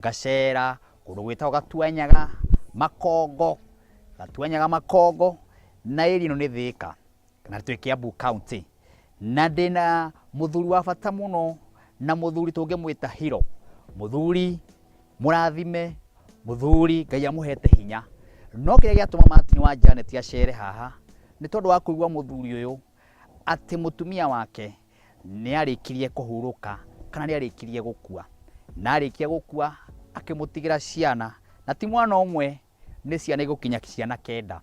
Ngacera kũndũ gwĩtagwo Gatuanyaga, Makongo, Gatuanyaga Makongo, na area ĩno nĩ Thĩka, na twĩ Kiambu County. Na ndĩna mũthuri wa bata mũno, na mũthuri tũngĩmwĩta hero, mũthuri mũrathime, mũthuri Ngai amũhete hinya. No kĩrĩa gĩatũma Martin wa Janet acere haha, nĩ tondũ wa kũigua mũthuri ũyũ atĩ mũtumia wake nĩ arĩkirie kũhurũka kana nĩ arĩkirie gũkua. Na arĩkia gũkua akĩmũtigĩra ciana, na ti mwana ũmwe, nĩ ciana igũkinya ciana kenda.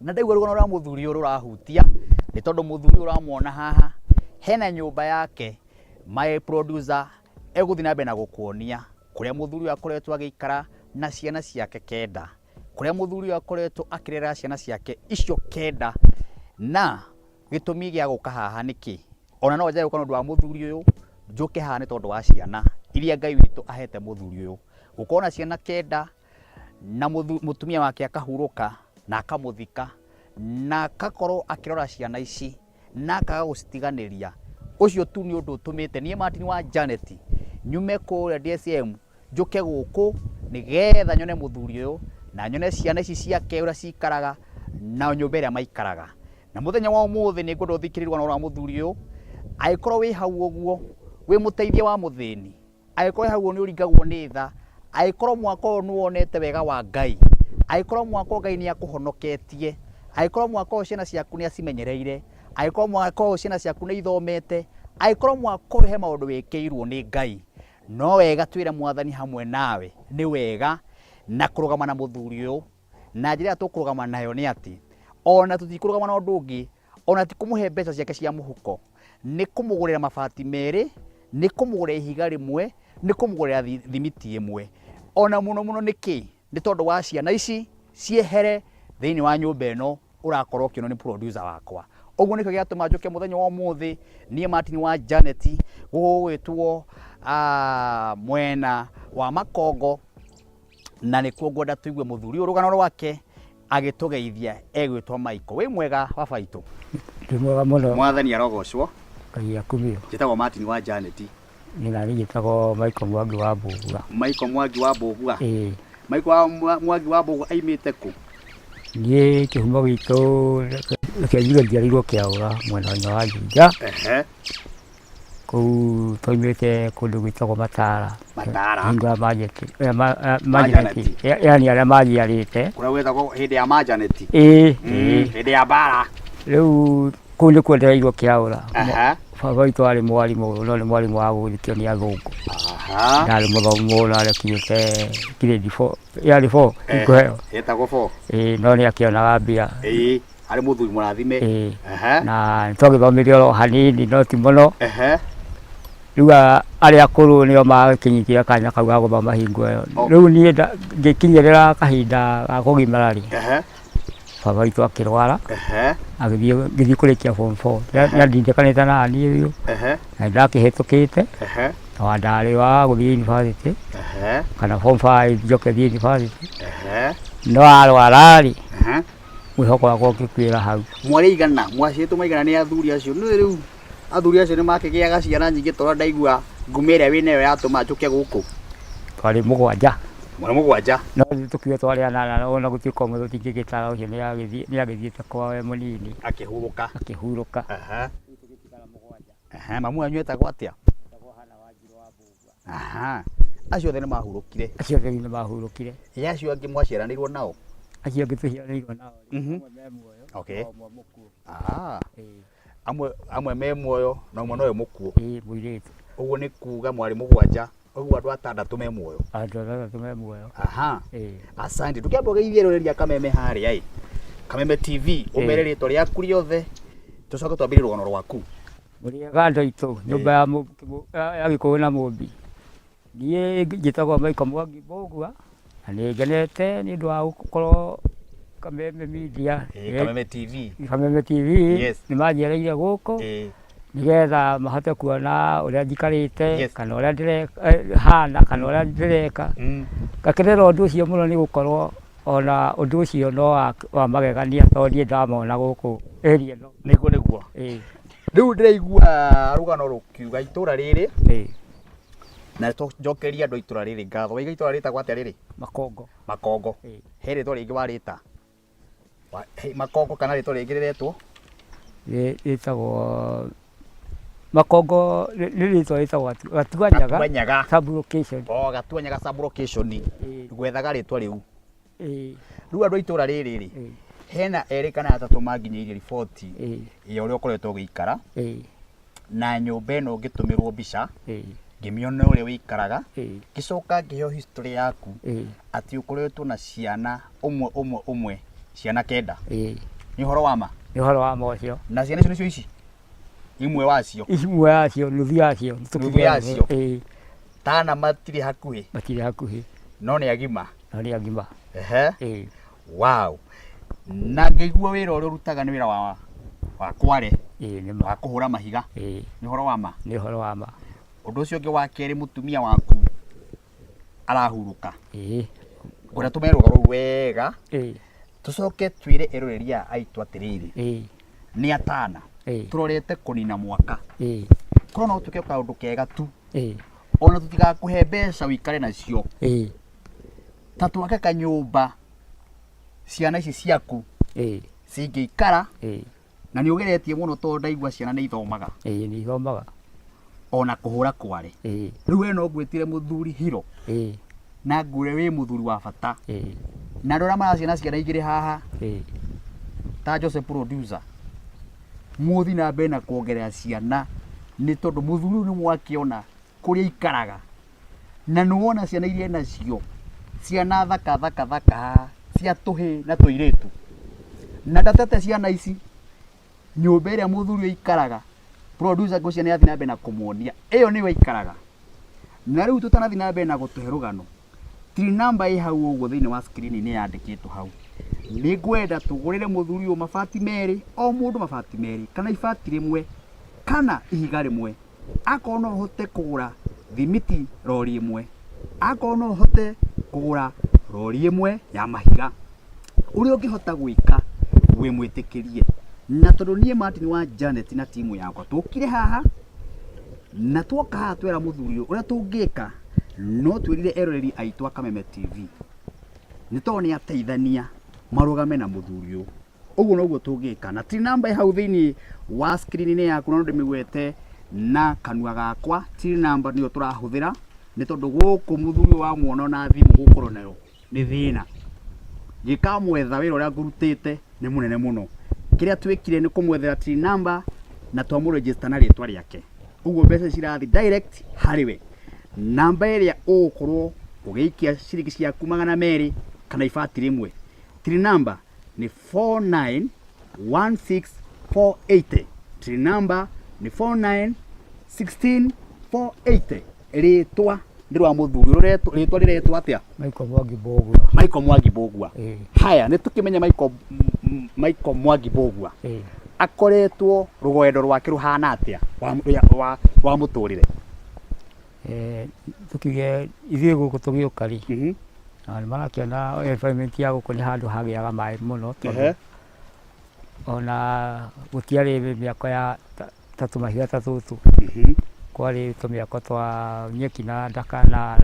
Na ndaigua rũgano rwa mũthuri ũyũ rũrahutia, nĩ tondũ mũthuri ũyũ ũramwona haha, hena nyũmba yake, my producer egũthiĩ na mbere na gũkuonia kũrĩa mũthuri ũyũ akoretwo agĩikara na ciana ciake kenda, kũrĩa mũthuri ũyũ akoretwo akĩrera ciana ciake icio kenda, na Gĩtũmi gĩa gũka haha nĩ kĩ? Ona no njage gũka nĩ ũndũ wa mũthuri ũyũ, njũke haha nĩ tondũ wa ciana iria Ngai witũ ahete mũthuri ũyũ. Gũkorwo na ciana kenda na mũtumia wake akahurũka na akamũthika na akakorwo akĩrora ciana ici na akaga gũcitiganĩria, ũcio tu nĩ ũndũ ũtũmĩte niĩ Martin wa Janet nyume kũrĩa DSM njũke gũkũ nĩgetha nyone mũthuri ũyũ na nyone ciana ici ciake ũrĩa cikaraga na nyũmba ĩrĩa maikaraga. Na mũthenya wa ũmũthĩ nĩ ngwenda ũthikĩrĩrie rũgano rwa mũthuri ũyũ, angĩkorwo wĩ hau ũguo, wĩ mũteithia wa mũthĩni, angĩkorwo wĩ hau ũguo nĩ ũringagwo nĩ tha, angĩkorwo mwaka ũyũ nĩ wonete wega wa Ngai, angĩkorwo mwaka ũyũ Ngai nĩ akũhonoketie, angĩkorwo mwaka ũyũ ciana ciaku nĩ acimenyereire, angĩkorwo mwaka ũyũ ciana ciaku nĩ ithomete, angĩkorwo mwaka ũyũ he maũndũ wĩkĩirwo nĩ Ngai, no wega twĩre Mwathani hamwe nawe nĩ wega na kũrũgama na mũthuri ũyũ. Na njĩra ĩrĩa tũkũrũgama nayo nĩ atĩ, ona tũtikũrũgama na ũndũ ũngĩ, ona ti kũmũhe mbeca ciake cia mũhuko, nĩ kũmũgũrĩra mabati merĩ, nĩ kũmũgũrĩra ihiga rĩmwe, nĩ kũmũgũrĩra thimiti ĩmwe. Ona mũno mũno nĩ kĩ? Nĩ tondũ wa ciana ici ciehere thĩinĩ wa nyũmba ĩno ũrakorwo ũkĩonwo nĩ producer wakwa. Ũguo nĩkĩo gĩatũma njũke mũthenya wa ũmũthĩ, niĩ Martin wa Janet, gũgwĩtwo mwena wa Makongo, na nĩkuo ngwenda tũigue mũthuri ũyũ rũgano rwake agĩtũgeithia egwĩtwo Michael. Wĩ mwega baba witũ? Ndĩ mwega mũno. Mwathani arogocwo. Ngai akumio. Njĩtagwo Martin wa Janet. Niĩ nani njĩtagwo Michael Mwangi wa Mbũgua. Michael Mwangi wa Mbũgua. Ĩĩ. Michael wa Mwangi wa Mbũgua aimĩte kũ? Niĩ kĩhumo gitũ reke njuge njiarĩirwo Kĩaũra mwena wa Juja. Ehe. Kũu twaumĩte kũndũ gwĩtagwo Matara. Matara. Hingo ya Manjeti, Manjaneti, yani arĩa manjiarĩte. Kũrĩa gwĩtagwo hĩndĩ ya Manjaneti. Ĩĩ. Hĩndĩ ya mbara. Rĩu kũu nĩkuo ndereirwo Kĩaũra. Baba witũ arĩ mwarimũ no nĩ mwarimũ wa gũthikio nĩ athũngũ. Ndarĩ mũthomu mũno arekinyĩte grade four, yarĩ four ngũheo. Ĩtagwo four. Ĩĩ no nĩ akĩonaga mbia. Ĩĩ. Arĩ mũthuri mũrathime. Ĩĩ. Na nĩtwagĩthomire oro hanini no ti mũno. Rĩu arĩa akũrũ nĩo makĩnyitire kanya kau ga gũthoma hingo ĩyo. Rĩu niĩ ngĩkinyĩrĩra kahinda ga kũgimara rĩ, baba witũ akĩrwara, agĩthiĩ ngĩthiĩ kũrĩkia form four. Nĩandindĩkanĩte na niĩ biũ, na nĩndakĩhĩtũkĩte, tondũ ndarĩ wa gũthiĩ university, kana form five njoke thiĩ university. No arwara rĩ, mwĩhoko wakwa ũgĩkuĩra hau. Mwarĩ aigana? Mwaciarĩtwo maigana nĩ athuri acio? Nĩ rĩu athuri acio nĩ makĩgĩaga ciana nyingĩ tondũ ndaigua ngumo ĩrĩa wĩnayo yatũma njũke gũkũ. Twarĩ mũgwanja. Mwarĩ mũgwanja? No ithuĩ tũkiuga twarĩ anana ona gũtuĩka ũmwe tũtingĩgĩtara ũcio nĩ agĩthiĩte kwao e mũnini. Akĩhurũka. Akĩhurũka. Rĩu tũgĩtigara mũgwanja. Mamu wanyu etagwo atĩa? Etagwo Hannah Wanjirũ wa Mbũgua. Acio othe nĩ mahurũkire? Acio othe rĩu nĩ mahurũkire. Ĩ acio angĩ mwaciaranĩirwo nao? Acio angĩ tũciaranĩirwo nao rĩ, amwe me muoyo, na ũmwe mũkuũ. Amwe, amwe me muoyo na ũmwe nowe mũkuũ. Ĩĩ mũirĩtu. Ũguo nĩ kuga mwarĩ mũgwanja, ũguo andũ atandatũ me muoyo. Andũ atandatũ me muoyo. Ĩĩ. Asante. Ndũkĩambe ũgeithie eroreri a Kameme harĩa ĩ. Kameme TV, ũmere rĩtwa rĩaku rĩothe, tũcoke twambĩrĩrie rũgano rwaku. Mũrĩega andũ aitũ, nyũmba ya Gĩkũyũ na Mũmbi. Niĩ njĩtagwo Michael Mwangi Mbũgua, na nĩ ngenete nĩ ũndũ wa gũkorwo Kameme Media, Kameme TV. Kameme TV, nĩ manjereire gũkũ nĩgetha mahote kuona ũrĩa njikarĩte, kana ũrĩa hana, kana ũrĩa ndĩreka. Ngakenerera ũndũ ũcio mũno nĩ gũkorwo ona ũndũ ũcio no wa magegania tondũ niĩ ndamona gũkũ area ĩno. Nĩguo nĩguo. Rĩu ndĩraigua rũgano rũkiuga itũra rĩrĩ. Na njokeria andũ a itũra rĩrĩ ngatho. Waiga itũra rĩtagwo atĩa rĩrĩ? Makongo. Makongo. Ĩĩ. He rĩtwa rĩngĩ warĩta? Makongo kana rĩtwa rĩngĩ rĩretwo? Rĩtagwo Makongo, nĩ rĩtwa rĩtagwo Gatuanyaga. Gatuanyaga. Sub location. O Gatuanyaga sub location. Ĩĩ. Gwethaga rĩtwa rĩu. Ĩĩ. Rĩu andũ a itũra rĩrĩ rĩ, Ĩĩ. hena erĩ kana atatũ manginyĩirie riboti Ĩĩ. ya ũrĩa ũkoretwo ũgĩikara Ĩĩ. na nyũmba ĩno ngĩtũmĩrwo mbica Ĩĩ. ngĩmĩona ũrĩa ũikaraga, Ĩĩ. ngĩcoka ngĩheo history yaku Ĩĩ. atĩ ũkoretwo na ciana ũmwe ũmwe ũmwe, ciana 9. Ĩĩ. Nĩ ũhoro wa ma? Nĩ ũhoro wa ma ũcio. Na ciana icio nĩcio ici? Imwe wacio? Imwe yacio, nuthu yacio. Nuthu yacio? Ĩĩ. Tana matirĩ hakuhĩ? Matirĩ hakuhĩ. No nĩ agima? No nĩ agima. Ehe. Ĩĩ. Wow. Na ngĩigua wĩra ũrĩa ũrutaga nĩ wĩra wa kware. Ĩĩ, nĩ ma. Wa kũhũra mahiga. Ĩĩ. Nĩ ũhoro wa ma? Nĩ ũhoro wa ma. Ũndũ ũcio ũngĩ wa kerĩ, mũtumia waku arahurũka. Ĩĩ. Ngwenda tũmenye rũgano rũu wega. Ĩĩ. Tũcoke twĩre eroreri aya aitũ atĩrĩrĩ. Ĩĩ. Nĩ atana. Ĩĩ. Tũrorete kũnina mwaka. Ĩĩ. Korwo no tũke kaũndũ kega tu. Ĩĩ. Ona tũtigakũhe mbeca ũikare nacio. Ĩĩ. Ta twake kanyũmba ciana ici ciaku Ĩĩ. cingĩikara. Ĩĩ. Na nĩ ũgeretie mũno tondũ ndaigua ciana nĩ ithomaga. Ĩĩ, nĩ ithomaga. Ona kũhũra kware. Ĩĩ. Rĩu we no ngwĩtire mũthuri hiro. Ĩĩ. Na ngwĩre wĩ mũthuri wa bata. Ĩĩ. Na andũ arĩa maraciana ciana igĩrĩ haha. Ĩĩ. Ta Jose producer. Mũthiĩ na mbere na kuongerera ciana nĩ tondũ mũthuri ũyũ nĩ mwakĩona kũrĩa aikaraga. Na nĩ wona ciana iria enacio, ciana thaka thaka thaka cia tũhĩĩ na tũirĩtu. Na ndatete ciana ici, nyũmba ĩrĩa mũthuri ũyũ aikaraga, producer ngwĩciria nĩ athiĩ na mbere na kũmuonia, ĩyo nĩyo aikaraga. Na rĩu tũtanathiĩ na mbere na gũtũhe rũgano, till number ĩ hau ũguo thĩinĩ wa screen nĩ yandĩkĩtwo hau. Nĩ ngwenda tũgũrĩre mũthuri ũyũ mabati merĩ, o mũndũ mabati merĩ, kana ibati rĩmwe, kana ihiga rĩmwe. Akorwo no ũhote kũgũra thimiti rori ĩmwe, akorwo no ũhote kũgũra rori ĩmwe ya mahiga, ũrĩa ũngĩhota gwĩka wĩ mwĩtĩkĩrie. Na tondũ niĩ Martin wa Janet na timu yakwa tũkire haha, na twoka haha twera mũthuri ũyũ ũrĩa tũngĩka, no twĩrire eroreri aitũ a Kameme TV, nĩ tondũ nĩ ateithania marũgame na mũthuri ũyũ. Ũguo noguo tũngĩka. Na till number ĩ hau thĩinĩ wa screen-inĩ yaku, na no ndĩmĩgwete na kanua gakwa. Till number nĩyo tũrahũthĩra, nĩ tondũ gũkũ mũthuri ũyũ wamuona na thimũ gũkorwo nayo nĩ thĩna. Ngĩkamwetha wĩra ũrĩa ngũrutĩte nĩ mũnene mũno. Kĩrĩa twĩkire nĩ kũmwethera till number na twamũregister na rĩtwa rĩake. Ũguo mbeca cirathiĩ direct harĩ we. Namba ĩrĩa ũgũkorwo ũgĩikia ciringi ciaku 200 kana ibati rĩmwe. Till number nĩ 4916480. Till number nĩ 4916480. Rĩtwa nĩ rwa mũthuri, rĩtwa rĩretwo atĩa? Michael Mwangi Mbũgua. Michael Mwangi Mbũgua. Ĩĩ. Haya, nĩ tũkĩmenye Michael Mwangi Mbũgua. Ĩĩ. Akoretwo rũgendo rwake rũhana atĩa wa mũtũrĩre? Tũkiuge ithuĩ gũkũ tũgĩũka rĩ, na nĩ marakĩona environment ya gũkũ nĩ handũ hagĩaga maĩ mũno, tondũ ona gũtiarĩ mĩako ya ta tũmahiga ta tũtũ. Kwarĩ tũmĩako twa nyeki na ndaka na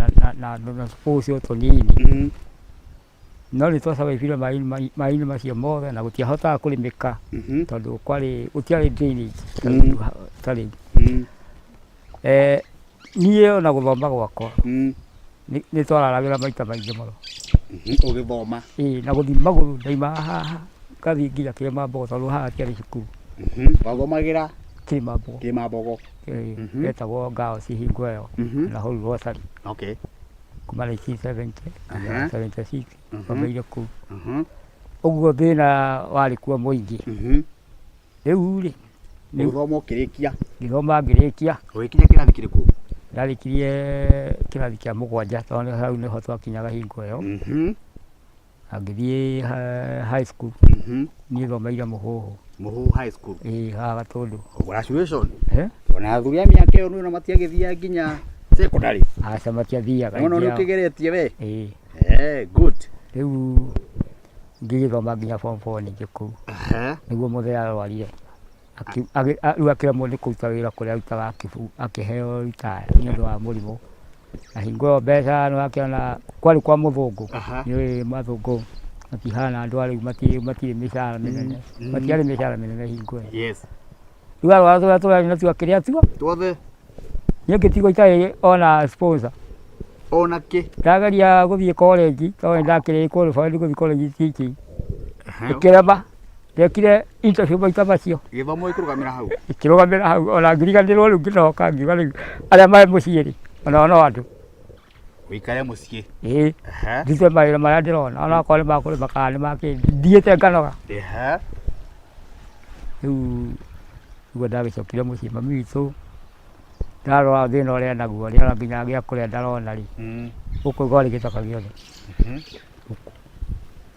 tũbũcio tũnini. No nĩ twasurvive maĩ-inĩ macio mothe, na gũtiahotaga kũrĩmĩka, tondũ gũtiarĩ drainage ta rĩu. Niĩ ona gũthoma gwakwa, nĩ twararagĩra maita maingĩ mũno. Ũgĩthoma? Ĩĩ, na gũthiĩ magũrũ ndaima haha ngathiĩ nginya Kĩrĩmambogo, tondũ haha hatiarĩ cukuru. Wathomagĩra? Kĩrĩmambogo. Kĩrĩmambogo. Ĩĩ, etagwo Girls hingo ĩyo, na Holy Rosary. Kuma 1970, 76, thomeire kũu. Ũguo thĩna warĩ kuo mũingĩ. Rĩu rĩ, Nĩ gũthoma ũkĩrĩkia? Ngĩthoma ngĩrĩkia. Ũgĩkinya kĩrathi kĩrĩkũ? Ndarĩkirie kĩrathi kĩa 7, tondũ hau nĩho twakinyaga hingo ĩyo. Na ngĩthiĩ high school. Niĩ thomeire Mũhũhũ. Mũhũhũ high school? Ĩĩ, haha Gatũndũ. Congratulations. Eh? Ona athuri a mĩaka ĩyo nĩ matiagĩthiaga nginya secondary. Aca, matiathiaga. Nĩwona ũrĩa ũkĩgeretie we? Ĩĩ. Good. Rĩu ngĩgĩthoma nginya form 4 ningĩ kũu. Nĩguo mũthee arwarire. Rĩu akĩremwo nĩ kũruta wĩra kũrĩa arutaga, akĩheo retire nĩ ũndũ wa mũrimũ. Na hingo ĩyo mbeca nĩ wakĩona kwarĩ kwa mũthũngũ. Nĩ mathũngũ matihana andũ a rĩu matirĩ mĩcara mĩnene. Matiarĩ mĩcara mĩnene hingo ĩyo. Rĩu arwara tũrĩa tũrarĩ natuo akĩrĩa tuo. Tuothe. Niĩ ngĩtigwo itarĩ ona sponsor. Ona kĩ. Ndageria gũthiĩ college tondũ nĩ ndakĩrĩ qualified gũthiĩ college teaching. Ĩkĩrema. Ndekire interview maita macio. Gĩthomo gĩkĩrũgamĩra hau. Ĩkĩrũgamĩra hau ona ngĩriganĩrwo rĩu ngĩcoka ngiuga rĩu arĩa marĩ mũciĩ rĩ onao no andũ. Ũikare mũciĩ. Ĩĩ. Ndute mawĩra marĩa ndĩrona ona okorwo nĩ ma kũrĩma kana nĩ ma kĩ thiĩte nganoga. Rĩu nĩguo ndagĩcokire mũciĩ mami witũ ndarora thĩna ũrĩa enaguo rĩ ona nginya gĩa kũrĩa ndarona rĩ gũkũ kwarĩ gĩthaka gĩothe.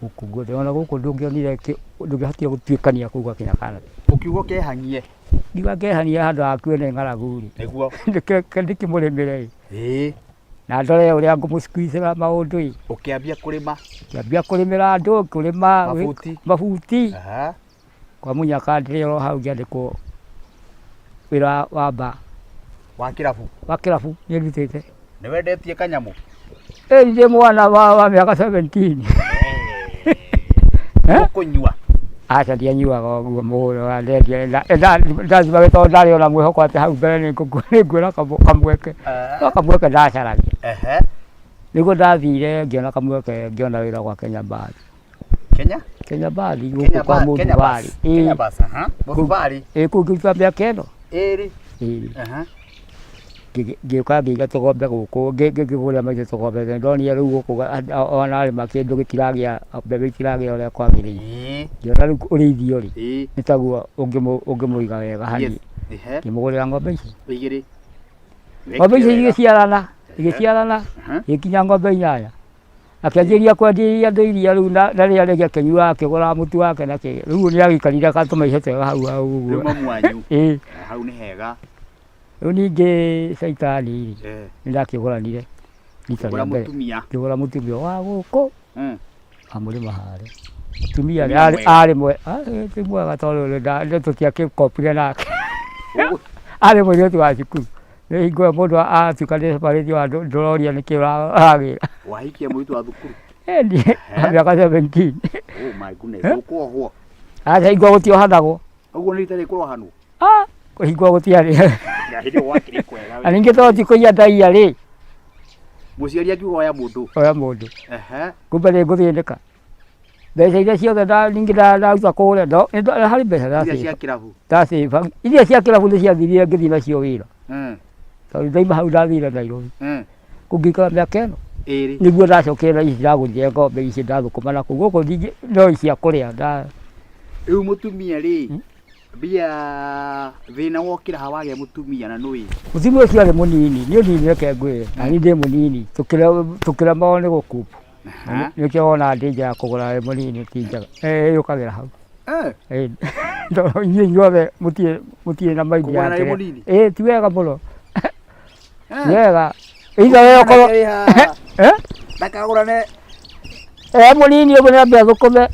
Gũkũ guothe ona gũkũ ndũngĩonire ndũngĩahotire gũtuĩkania kũu gwakinya kana. Ũkiuga ũkehanie. Ngiuga ngehanie handũ hakuhĩ nĩ ng'aragu rĩ. Nĩguo. Ndĩkĩmũrĩmĩre ĩ. Na ndore ũrĩa ngũmũ squeeze maũndũ ĩ. Ũkĩambia kũrĩma. Ngĩambia kũrĩmĩra andũ, kũrĩma. Mabuti. Mabuti. Kwa mũnyaka ndĩrĩ oro hau ngĩandĩkwo wĩra wa mba. Wa kĩrabu. Wa kĩrabu nĩ ndutĩte. Nĩ wendetie kanyamũ? Ĩ ndĩ mwana wa mĩaka 17. Ũkũnyua? Aca ndianyuaga ũguo mũno, ndathimage tondũ ndarĩ ona mwĩhoko atĩ hau mbere nĩ nguona kamweke. No kamweke ndacaragia. Nĩguo ndathire ngĩona kamweke ngĩona wĩra gwa Kenya Bus. Kenya? Kenya Bus gũkũ kwa Mũthubarĩ. Kenya Bus, Mũthubarĩ. Ĩ kũu ngĩruta mĩaka ĩno. Ĩrĩ. Ĩrĩ. Ngĩũka ngĩiga tũgombe gũkũ ngĩgũrĩra maitũ tũgombe tondũ ndonire rĩu gũkũ ona arĩma kĩndũ gĩtiragĩa mbembe itiragĩa ũrĩa kwagĩrĩire. Ngĩona rĩu ũrĩithio rĩ nĩ taguo ũngĩmũiga wega hanini. Ngĩmũgũrĩra ng'ombe ici. Igĩrĩ. Ng'ombe ici igĩciarana igĩciarana igĩkinya ng'ombe 8. Akĩanjĩrĩria kwenderia andũ iria rĩu na rĩrĩa rĩngĩ akĩnyuaga akĩgũraga mũtu wake na kĩ rĩu nĩ agĩikarire tũmaica twega hau hau ũguo. Rĩu mamu wanyu. Ĩĩ. Hau nĩ hega. Rĩu ningĩ caitani rĩ nĩ ndakĩgũranire rita rĩa mbere. Ngĩgũra mũtumia wa gũkũ amũrĩma harĩa. Mũtumia arĩ ti mwega tondũ tũtiagĩkopire nake. Arĩ mũirĩtu wa cukuru. Nĩ hingo ĩyo mũndũ atuĩka nĩ separate wa ndũroria nĩkĩ ũragĩra. Wahikia mũirĩtu wa thukuru? Ĩĩ mĩaka 17. Oh my goodness, ũkwohwo? Aca hingo gũtiohanagwo. Ũguo nĩ rita rĩrĩ kũrohanwo? Hingo gũtiarĩ. Hĩndĩ ĩyo gwakĩrĩ kwega. Na ningĩ tondũ ti kũiya ndaiya rĩ. Mũciari akiuga oya mũndũ. Oya mũndũ. Kumbe nĩ ngũthĩnĩka. Mbeca iria ciothe ningĩ ndaruta kũrĩa harĩ mbeca Iria cia kĩrabu. Ndacĩba. Iria cia kĩrabu nĩ ciathirire ngĩthiĩ nacio wĩra. Tondũ ndauma hau ndathire Nairobi. Kũu ngĩikara mĩaka ĩno. Ĩrĩ. Nĩguo ndacokire na ici ndagũrire ng'ombe ici ndathũkũma na kũu gũkũ ningĩ no cia kũrĩa. Rĩu mũtumia rĩ mbia thĩna wokĩra ha wagĩa mũtumia na nũĩ? Mũtumia ũcio arĩ mũnini, niĩ nini reke ngwĩre, na niĩ ndĩ mũnini, tũkĩremwo nĩ gũkupu. Nĩkĩo wonaga ndĩ njega kũgũra wĩ mũnini ti njega. Yũkagĩra hau. Tondũ inyuĩ inyuothe mũtirĩ na maindi Kũgũra ya wĩ kĩrĩa. mũnini? Ĩ ti wega mũno. Ti wega. Either we ũkorwo Ndakagũrane. Mũnini ũguo nĩambe athũkũme.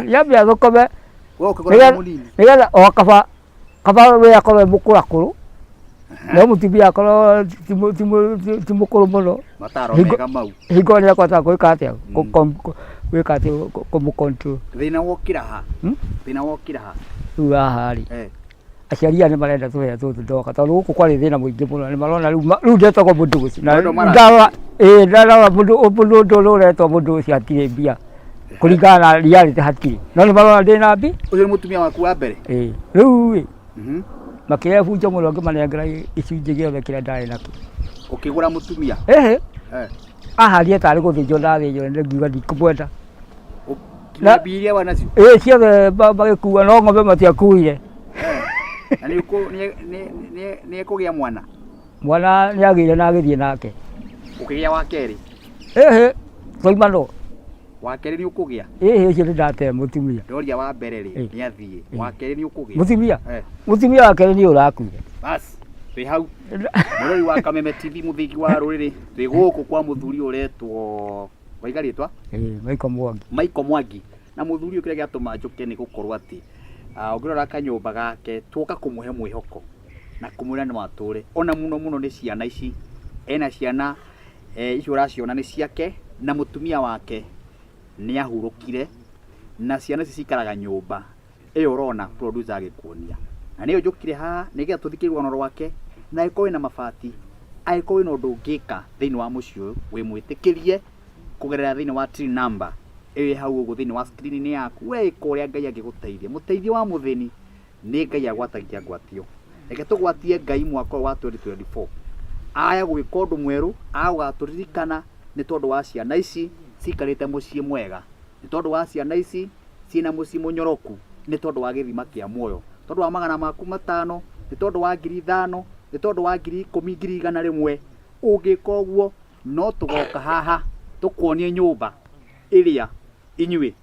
Nĩambe athũkũme. We ũkĩgũra wĩ mũnini? Nĩgetha o kaba we akorwo e mũkũrakũrũ. No mũtumia akorwo ti mũkũrũ mũno. Mataro mega mau. Hingo nĩ akũhota gwĩka atĩa? Gwĩka atĩa kũmũ control. Thĩna wokĩra ha? Thĩna wokĩra ha? Rĩu haha rĩ. Aciari aya nĩ marenda tũhĩa tũtũ ndoka tondũ gũkũ kwarĩ thĩna mũingĩ mũno nĩ marona rĩu ndetagwo mũndũ ũcio. Na ndarora ndarora mũndũ ũndũ ũretwo mũndũ ũcio hatirĩ mbia kũringana na reality hatirĩ. No nĩ marona ndĩna mbia. Ũcio nĩ mũtumia waku wa mbere? Ĩĩ. Rĩu rĩ makĩrehe bunjo mũno ngĩmanengera gĩcunjĩ gĩothe kĩrĩa ndarĩ nakĩo. Ũkĩgũra mũtumia? Ĩhĩ. Aharie tarĩ gũthĩnjwo ndathĩnjwo nĩ ngiuga ndikũmwenda. Na mbia iria warĩ nacio? Ĩĩ ciothe magĩkua no ng'ombe matiakuire. Na nĩ ekũgĩa mwana? Mwana nĩ agĩire na agĩthiĩ nake. Ũkĩgĩa wa kerĩ? Ĩhĩ, twaima no. Wa kerĩ nĩ ũkũgĩa? Ĩhĩ, ũcio nĩ ndatee mũtumia. Ndoria wa mbere rĩ, nĩ athiĩ. Wa kerĩ nĩ ũkũgĩa? Mũtumia? Mũtumia wa kerĩ nĩ ũrakuire. Bas, twĩ hau. Mũrori wa Kameme TV mũthingi wa rũrĩrĩ, twĩ gũkũ kwa mũthuri ũretwo, waiga rĩtwa? Ĩĩ, Michael Mwangi. Michael Mwangi. Na mũthuri ũyũ kĩrĩa gĩatũma njũke nĩ gũkorwo atĩ ũngĩrora kanyũmba gake, tuoka kũmũhe mwĩhoko. Na kũmwĩra no atũre ona mũno mũno nĩ ciana ici ena ciana icio ũraciona nĩ ciake na mũtumia wake nĩ ahurũkire na ciana ici cikaraga nyũmba ĩyo ũrona producer agĩkuonia. Na nĩyo njũkire haha nĩgetha tũthikĩrĩrie rũgano rwake, na angĩkorwo wĩna mabati, angĩkorwo wĩna ũndũ ũngĩka thĩinĩ wa mũciĩ ũyũ, wĩmwĩtĩkĩrie kũgerera thĩinĩ wa till number ĩyo ĩ hau ũguo thĩinĩ wa screen-inĩ yaku, we ĩka ũrĩa Ngai angĩgũteithia. Mũteithio wa mũthĩni nĩ Ngai agwatagia ngwatio. Reke tũgwatie Ngai mwaka ũyũ wa 2024. Aya gwĩka ũndũ mwerũ, agũgatũririkana nĩ tondũ wa ciana ici cikarĩte mũciĩ mwega, nĩ tondũ wa ciana ici ciĩna mũciĩ mũnyoroku, nĩ tondũ wa gĩthima kĩa muoyo, tondũ wa 500, nĩ tondũ wa 5,000, nĩ tondũ wa 10,000, 100,000. Ũngĩka ũguo no tũgoka haha tũkuonie nyũmba ĩrĩa inyuĩ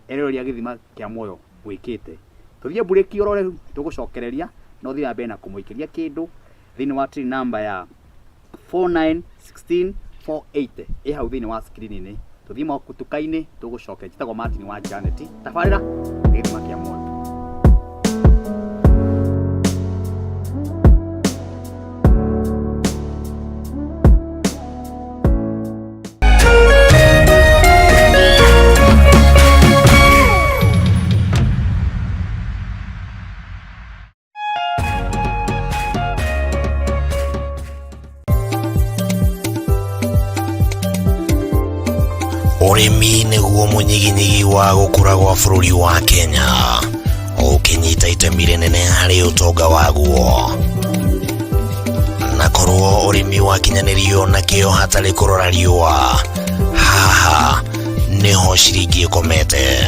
eroreri a gĩthima kĩa muoyo gwĩkĩte. Tũthiĩ mburĩki oro rĩu tũgũcokereria no thiĩ na mbere na kũmũikĩria kĩndũ thĩinĩ wa till number ya 4916480 ĩ hau thĩinĩ wa screen-inĩ. Tũthiĩ makutuka-inĩ tũgũcokeria. Njĩtagwo Martin wa Janet. Tabarĩra nĩ gĩthima kĩa muoyo. Ũrĩmi nĩguo mũnyiginyigi wa gũkũra gwa bũrũri wa Kenya, ũkĩnyita itemi rĩnene harĩ ũtonga waguo. Na korwo ũrĩmi wakinyanĩrio na kĩo hatarĩ kũrora riũa, haha nĩho ciringi ĩkomete.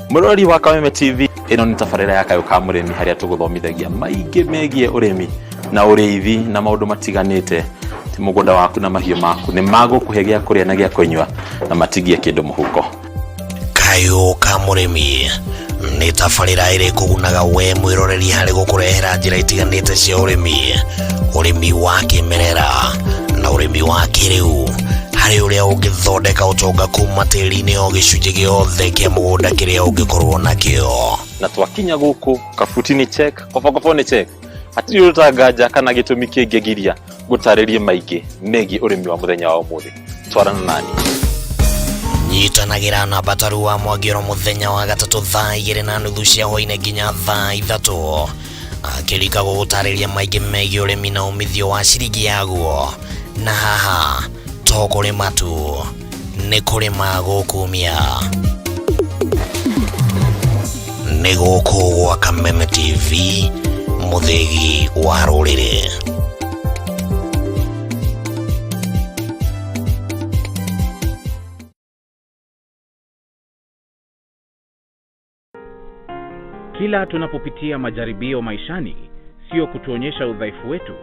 Mũrori wa Kameme TV, ĩno nĩ tabarĩra ya Kayũ ka Mũrĩmi harĩa tũgũthomithagia maingĩ megiĩ ũrĩmi na ũrĩithi na maũndũ matiganĩte. Ti mũgũnda waku na mahiũ maku nĩ magũkũhe gĩa kũrĩa na gĩa kũnyua na matigie kĩndũ mũhuko. Kayũ ka Mũrĩmi nĩ tabarĩra ĩrĩ kũgunaga we mwĩroreri harĩ gũkũrehera njĩra itiganĩte cia ũrĩmi, ũrĩmi wa kĩmerera na ũrĩmi wa kĩrĩu, harĩ ũrĩa ũngĩthondeka ũtonga kuma tĩri-inĩ o gĩcunjĩ gĩothe kĩa mũgũnda kĩrĩa ũngĩkorwo nakĩo. Na twakinya gũkũ kabuti nĩ check, kobokobo nĩ check, hatirĩ ũndũ tanganja kana gĩtũmi kĩngĩgiria ngũtarĩrie maingĩ megiĩ ũrĩmi wa mũthenya wa ũmũthĩ. Twarana nani. Nyitanagĩra na Bataru wa Mwangi oro mũthenya wa gatatũ thaa igĩrĩ na nuthu cia hwainĩ nginya thaa ithatũ, akĩrika gũgũtarĩria maingĩ megiĩ ũrĩmi na umithio wa ciringi yaguo. Na haha to kũrĩma tu, nĩ kũrĩma gũkumia. Nĩ gũkũ gwa Kameme TV, mũthĩgi wa rũrĩrĩ. Kila tunapopitia majaribio maishani, sio kutuonyesha udhaifu wetu,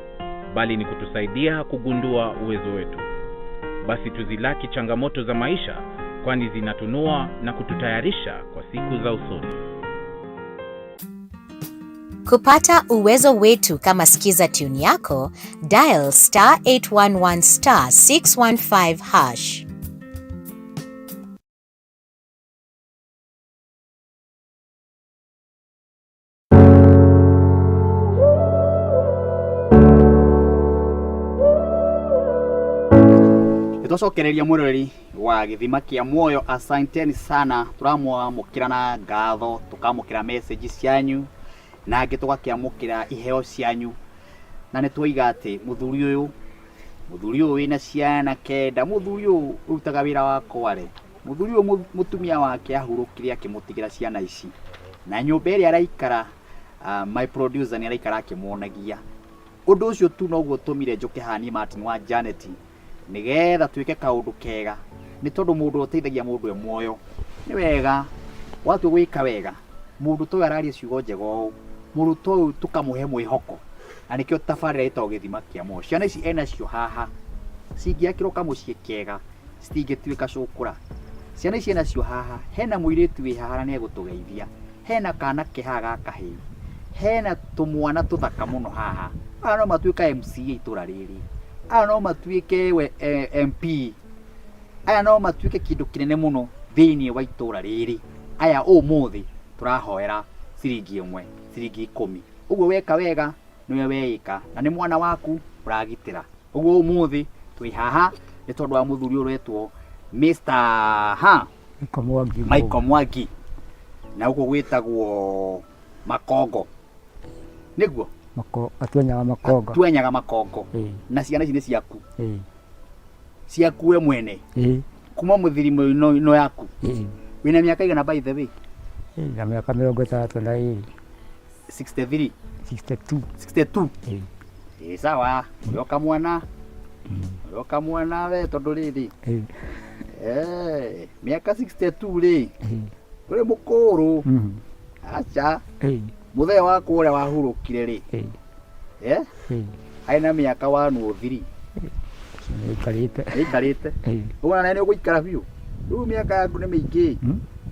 bali ni kutusaidia kugundua uwezo wetu. Basi tuzilaki changamoto za maisha, kwani zinatunua na kututayarisha kwa siku za usoni. Kupata uwezo wetu kama Skiza tune yako, dial star 811 star 615 hash. Nĩtwacokereria mwĩroreri wa gĩthima kĩa muoyo, asanteni sana, tũramwamũkĩra na ngatho, tũkamũkĩra message cianyu na angĩ tũgakĩamũkĩra iheo cianyu, na nĩ twoiga atĩ mũthuri ũyũ wĩna ciana kenda, mũthuri ũyũ ũrutaga wĩra wa kware, mũthuri ũyũ mũtumia wake ahurũkire akĩmũtigĩra ciana ici na nyũmba ĩrĩa araikara. My producer nĩ araikara akĩmuonagia ũndũ ũcio tu noguo ũtũmire njũke haha niĩ Martin wa Janet nĩgetha twĩke kaũndũ kega, nĩ tondũ mũndũ ũteithagia mũndũ e muoyo nĩ wega watua gwĩka wega. Mũndũ ta ũyũ araria ciugo njega ũũ, mũndũ ta ũyũ tũkamũhe mwĩhoko, na nĩkĩo tabarĩra ĩtagwo gĩthima kĩa muoyo. Ciana ici enacio haha cingĩakĩrwo kamũciĩ kega citingĩtuĩka cũkũra. Ciana ici enacio haha, hena mũirĩtu wĩ haha na nĩegũtũgeithia, hena kana ke haha ga kahĩĩ, hena tũmwana tũthaka mũno haha. Aya no matuĩka MCA itũra rĩrĩ, aya no matuĩke we, MP, aya no matuĩke kĩndũ kĩnene mũno Thĩinĩ wa itũra rĩrĩ aya ũmũthĩ tũrahoera ciringi 1, ciringi 10. Ũguo weka wega nĩwe weĩka, na nĩ mwana waku ũragitĩra. Ũguo ũmũthĩ twĩ haha nĩ tondũ wa mũthuri ũretwo Mr. Ha Michael Mwangi. Michael Mwangi, na gũkũ gwĩtagwo Makongo, nĩguo? Atuanyaga Makongo. Atuanyaga Makongo. Ĩĩ. Na ciana ici nĩ ciaku? Ĩĩ. Ciaku we mwene? Ĩĩ. Kuma mũthirimo ĩno yaku? Ĩĩ. Wĩna mĩaka igana, by the way? Ĩĩ, na mĩaka 62. 63? 62. 62? Ĩĩ. Ĩ sawa, ũrĩoka mwana, ũrĩoka mwana we, tondũ rĩrĩ, Ĩĩ. Mĩaka 62 rĩ, Ĩĩ. ũrĩ mũkũrũ. Aca. Ĩĩ. Mũthee wakwa ũrĩa wahurũkire rĩ, Ĩĩ. Eh? Ĩĩ. Arĩ na mĩaka 103. Nĩaikarĩte. Nĩaikarĩte. Ĩĩ. Ũguo nawe nĩ ũgũikara biũ. Rĩu mĩaka yaku nĩ mĩingĩ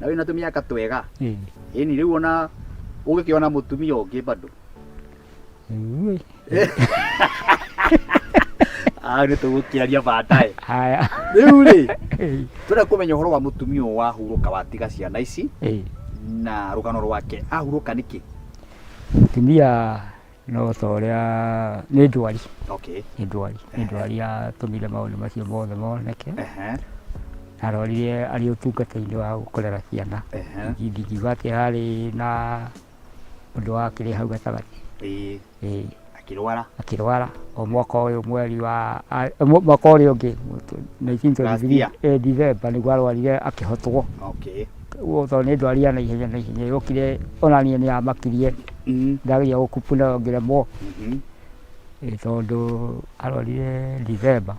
na wĩna tũmĩaka twega. Ĩĩ. Ĩni rĩu ona ũgĩkĩona mũtumia ũngĩ bado. Ĩĩ. Ah, nĩ tũgũkĩaria baadaye. Haya. Rĩu rĩ, Ĩĩ. tũrenda kũmenya ũhoro wa mũtumia ũyũ wahurũka watiga ciana ici Ĩĩ. na rũgano rwake. Ahurũka nĩkĩ? Mũtumia no ta ũrĩa nĩ ndwari. Okay. Nĩ ndwari. Nĩ ndwari yatũmire maũndũ macio mothe moneke. Ehe. Arwarire arĩ ũtungata-inĩ wa kũrera ciana. Ehe. Ndingiuga atĩ harĩ na ũndũ wakĩrĩ hau gatagatĩ. Ĩĩ. Ĩĩ. Akĩrwara. Akĩrwara o mwaka ũyũ mweri wa mwaka ũrĩa ũngĩ 1923. Last year. December nĩguo arwarire akĩhotwo. Okay. Ũguo tondũ nĩ ndwari ya naihenya naihenya yokire, ona niĩ nĩ yamakirie. Ndageria gũkupu nayo ngĩremwo. Ĩĩ, tondũ arwarire December.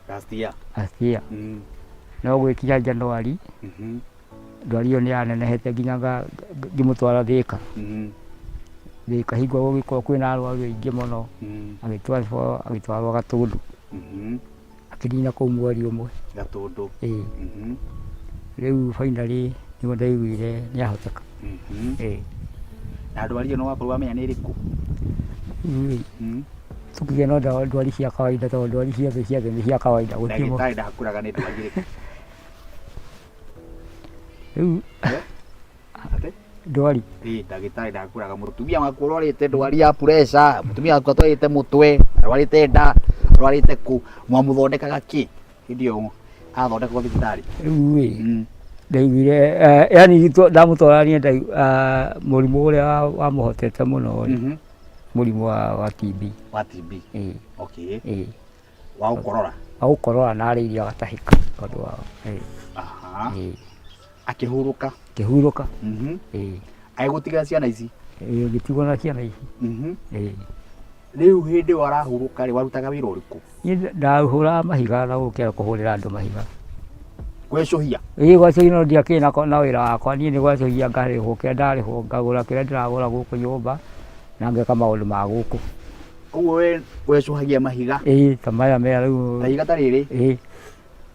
Last year. Last year. No gwĩkinya January, ndwari ĩyo nĩ yanenehete nginya ngĩmũtwara Thĩka. Thĩka hingo gũgĩkorwo kwĩna arwaru aingĩ mũno. Agĩtwarwo agĩtwarwo Gatũndũ. Akĩnina kũu mweri 1. Gatũndũ. Ĩĩ. Rĩu finally nĩguo ndaiguire nĩ ahoteka. Ĩĩ. Na ndwari ĩyo no wakorwo wamenya nĩ ĩrĩkũ? Rĩu tũkĩgĩa no ndwari cia kawaida, tondũ ndwari ciothe ciothe nĩ cia kawaida, gũtirĩ Ndagĩtarĩ ndakũraga nĩ ndwari ĩrĩkũ? Rĩu Atĩ? Ndwari. Ĩĩ, ndagĩtarĩ ndakũraga mũtumia waku ũrwarĩte ndwari ya pressure, mũtumia waku atwarĩte mũtwe, arwarĩte nda, arwarĩte kũ, mwamũthondekaga kĩ hĩndĩ ĩyo athondekwo thibitarĩ? Rĩu ĩ, ndaiguire yani ndamũtwara niĩ mũrimũ ũrĩa wamũhotete mũno rĩ, mũrimũ wa TB. Wa TB. Ĩĩ. Okay. Ĩĩ. Wa gũkorora. Wa gũkorora na arĩ irio agatahĩka tondũ wa, ĩĩ. Aha. Ĩĩ. Akĩhurũka. Akĩhurũka. Ĩĩ. Agĩgũtigĩra ciana ici? Ĩĩ, ngĩtigwo na ciana ici. Ĩĩ. Rĩu hĩndĩ ĩyo arahurũka rĩ, warutaga wĩra ũrĩkũ? Niĩ ndahũraga mahiga na gũkĩra kũhũrĩra andũ mahiga. Gwecũhia? Ĩĩ, gwecũhia, no ndiakĩrĩ na wĩra wakwa. Niĩ nĩ gwecũhia ngarĩhwo kĩrĩa ndarĩhwo, ngagũra kĩrĩa ndĩragũra gũkũ nyũmba na ngeka maũndũ ma gũkũ. Ũguo we wecũhagia mahiga? Ĩĩ, ta maya mea rĩu. Ta ihiga ta rĩrĩ? Ĩĩ.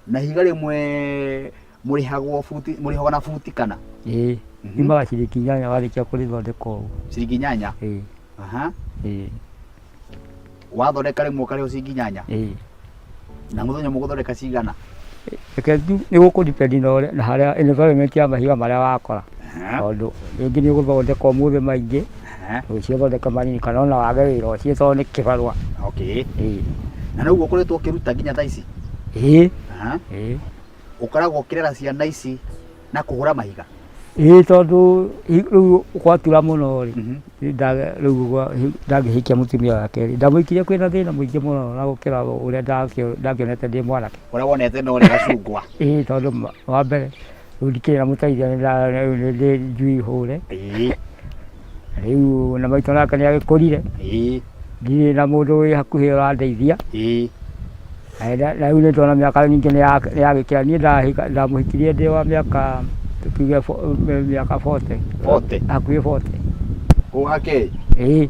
Na ihiga rĩmwe mũrĩhagwo buti, mũrĩhagwo na buti kana? Ĩĩ, imaga ciringi 8 warĩkia kũrĩthondeka ũguo. Ciringi 8? Ĩĩ. Aha. Ĩĩ. Wathondeka rĩmwe ũkarĩhwo ciringi 8? Ĩĩ. Na mũthenya mũgũthondeka cigana? Reke tu nĩ gũkũ depend na ũrĩa na harĩa environment ya mahiga marĩa wakora. Tondũ rĩngĩ nĩ ũgũthondeka ũmũthĩ maingĩ, rũciũ ũthondeke manini, kana ona wage wĩra ũcio tondũ nĩ kĩbarũa. Okay. Ĩĩ. Na noguo ũkoretwo ũkĩruta nginya thaa ici? Ĩĩ. Aha. Ĩĩ. Ũkoragwo ũkĩrera ciana ici na kũhũra mahiga? Ĩĩ, tondũ rĩu gwatura mũno rĩ, rĩu ndangĩhikia mũtumia wa kerĩ. Ndamũhikirie kwĩna thĩna mũingĩ mũno na gũkĩra ũrĩa ndakĩonete ndĩ mwanake. Ũrĩa wonete no ũrĩa gacungwa. Ĩĩ, tondũ wa mbere rĩu ndikĩrĩ na mũteithia, rĩu nĩ ndĩ njui hũre. Ĩĩ. Rĩu na maitũ nake nĩ agĩkũrire. Ĩĩ. Ndirĩ na mũndũ wĩ hakuhĩ ũrandeithia. Ĩĩ. Na rĩu nĩ ndona mĩaka nyingĩ nĩ yagĩkĩra. Niĩ ndamũhikirie ndĩ wa mĩaka tuge mĩaka 40. 40? Hakuhĩ 40. Ũgake? Ĩĩ.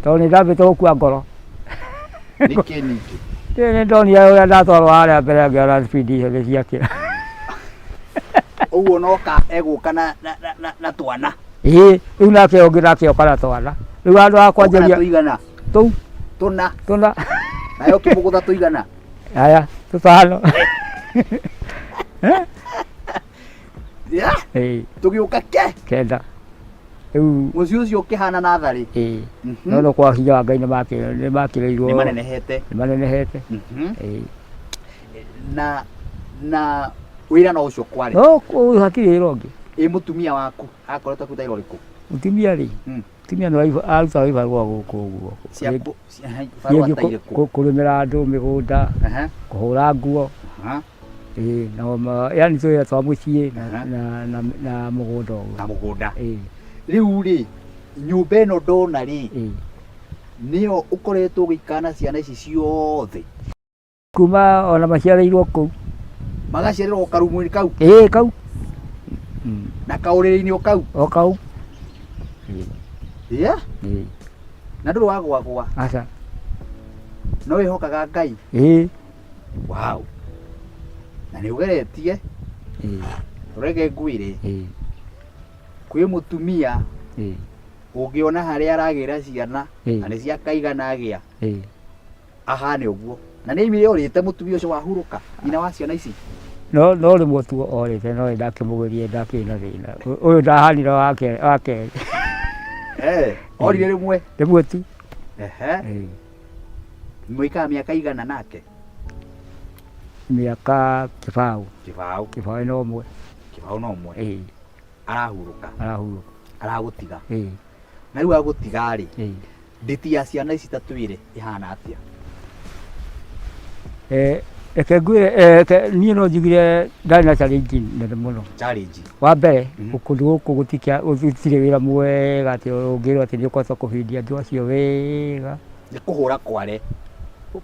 Tondũ nĩ ndambĩte gũkua ngoro. Nĩkĩ ningĩ? Nĩ ndonire ũrĩa ndatwarwo harĩa mbere ngĩona speed icio nĩ ciakĩra. Ũguo noka egũka na twana. Ĩĩ, rĩu nake ũngĩ nake oka na twana. Rĩu handũ ha kwanjĩrĩria Oka na tũigana? Tũu. Tũna. Tũna. Nawe ũkĩmũgũtha tũigana? Aya, tũtano. Yeah, Ĩĩ, tũgĩũka ke kenda rĩu. Mũciĩ ũcio ũkĩhana natharĩ. Ĩĩ, no kwa hinya wa Ngai nĩ makĩrĩirwo. Nĩ manenehete. Nĩ manenehete. Ĩĩ. Na wĩra no ũcio kwarĩ? No kũu hatirĩ wĩra ũngĩ. Ĩ mũtumia waku akoretwo akĩruta wĩra ũrĩkũ? Mũtumia rĩ, mũtumia nĩ arutaga ibarũa gũkũ ũguo. Ciaku barũa Rĩngĩ ta irĩkũ? Kũrĩmĩra andũ mĩgũnda, kũhũra nguo. Ĩĩ, na yani tũwĩra twa mũciĩ na, na mũgũnda ũguo. Na mũgũnda. Ĩĩ. Rĩu rĩ, nyũmba ĩno ndona rĩ, nĩyo ũkoretwo ũgĩikara na ciana ici ciothe? Kuma ona maciarĩirwo kũu. Magaciarĩrwo o karumu-inĩ kau? Ĩĩ, kau. Na kaũrĩrĩ-inĩ o kau? O kau. Yeah? Ĩĩ. Na ndũrĩ wagwagwa? Aca. No wĩhokaga Ngai? Ĩĩ. Wow. Na nĩ ũgeretie. Ĩĩ. Reke ngwĩre, Ĩĩ. kwĩ mũtumia Ĩĩ. ũngĩona harĩa aragĩra ciana na nĩ ciakaigana agĩa, Ĩĩ. ahane ũguo. Na nĩ aimire orĩte mũtumia ũcio wahurũka, nyina wa ciana ici? No rĩmwe tu orĩte, no ndakĩmũgĩrie, ndakĩrĩ na thĩna ũyũ ndahanire wake wa kerĩ. Eh, orire rĩmwe? Rĩmwe tu. Ehe. Ĩĩ. Mũikara mĩaka igana nake? Mĩaka 20. 20. 21. 21. Ĩĩ. Arahurũka? Arahurũka. Aragũtiga? Ĩĩ. Na rĩu agũtiga rĩ, Ĩĩ. nditi ya ciana ici ta twĩre ihana atĩa? Reke ngwĩre, niĩ no njugire ndarĩ na challenge nene mũno. Challenge. Wa mbere, kũndũ gũkũ gũtirĩ wĩra mwega atĩ ũngĩrwo atĩ nĩ ũkũhota kũbindia andũ acio wega. Nĩ kũhũra kware.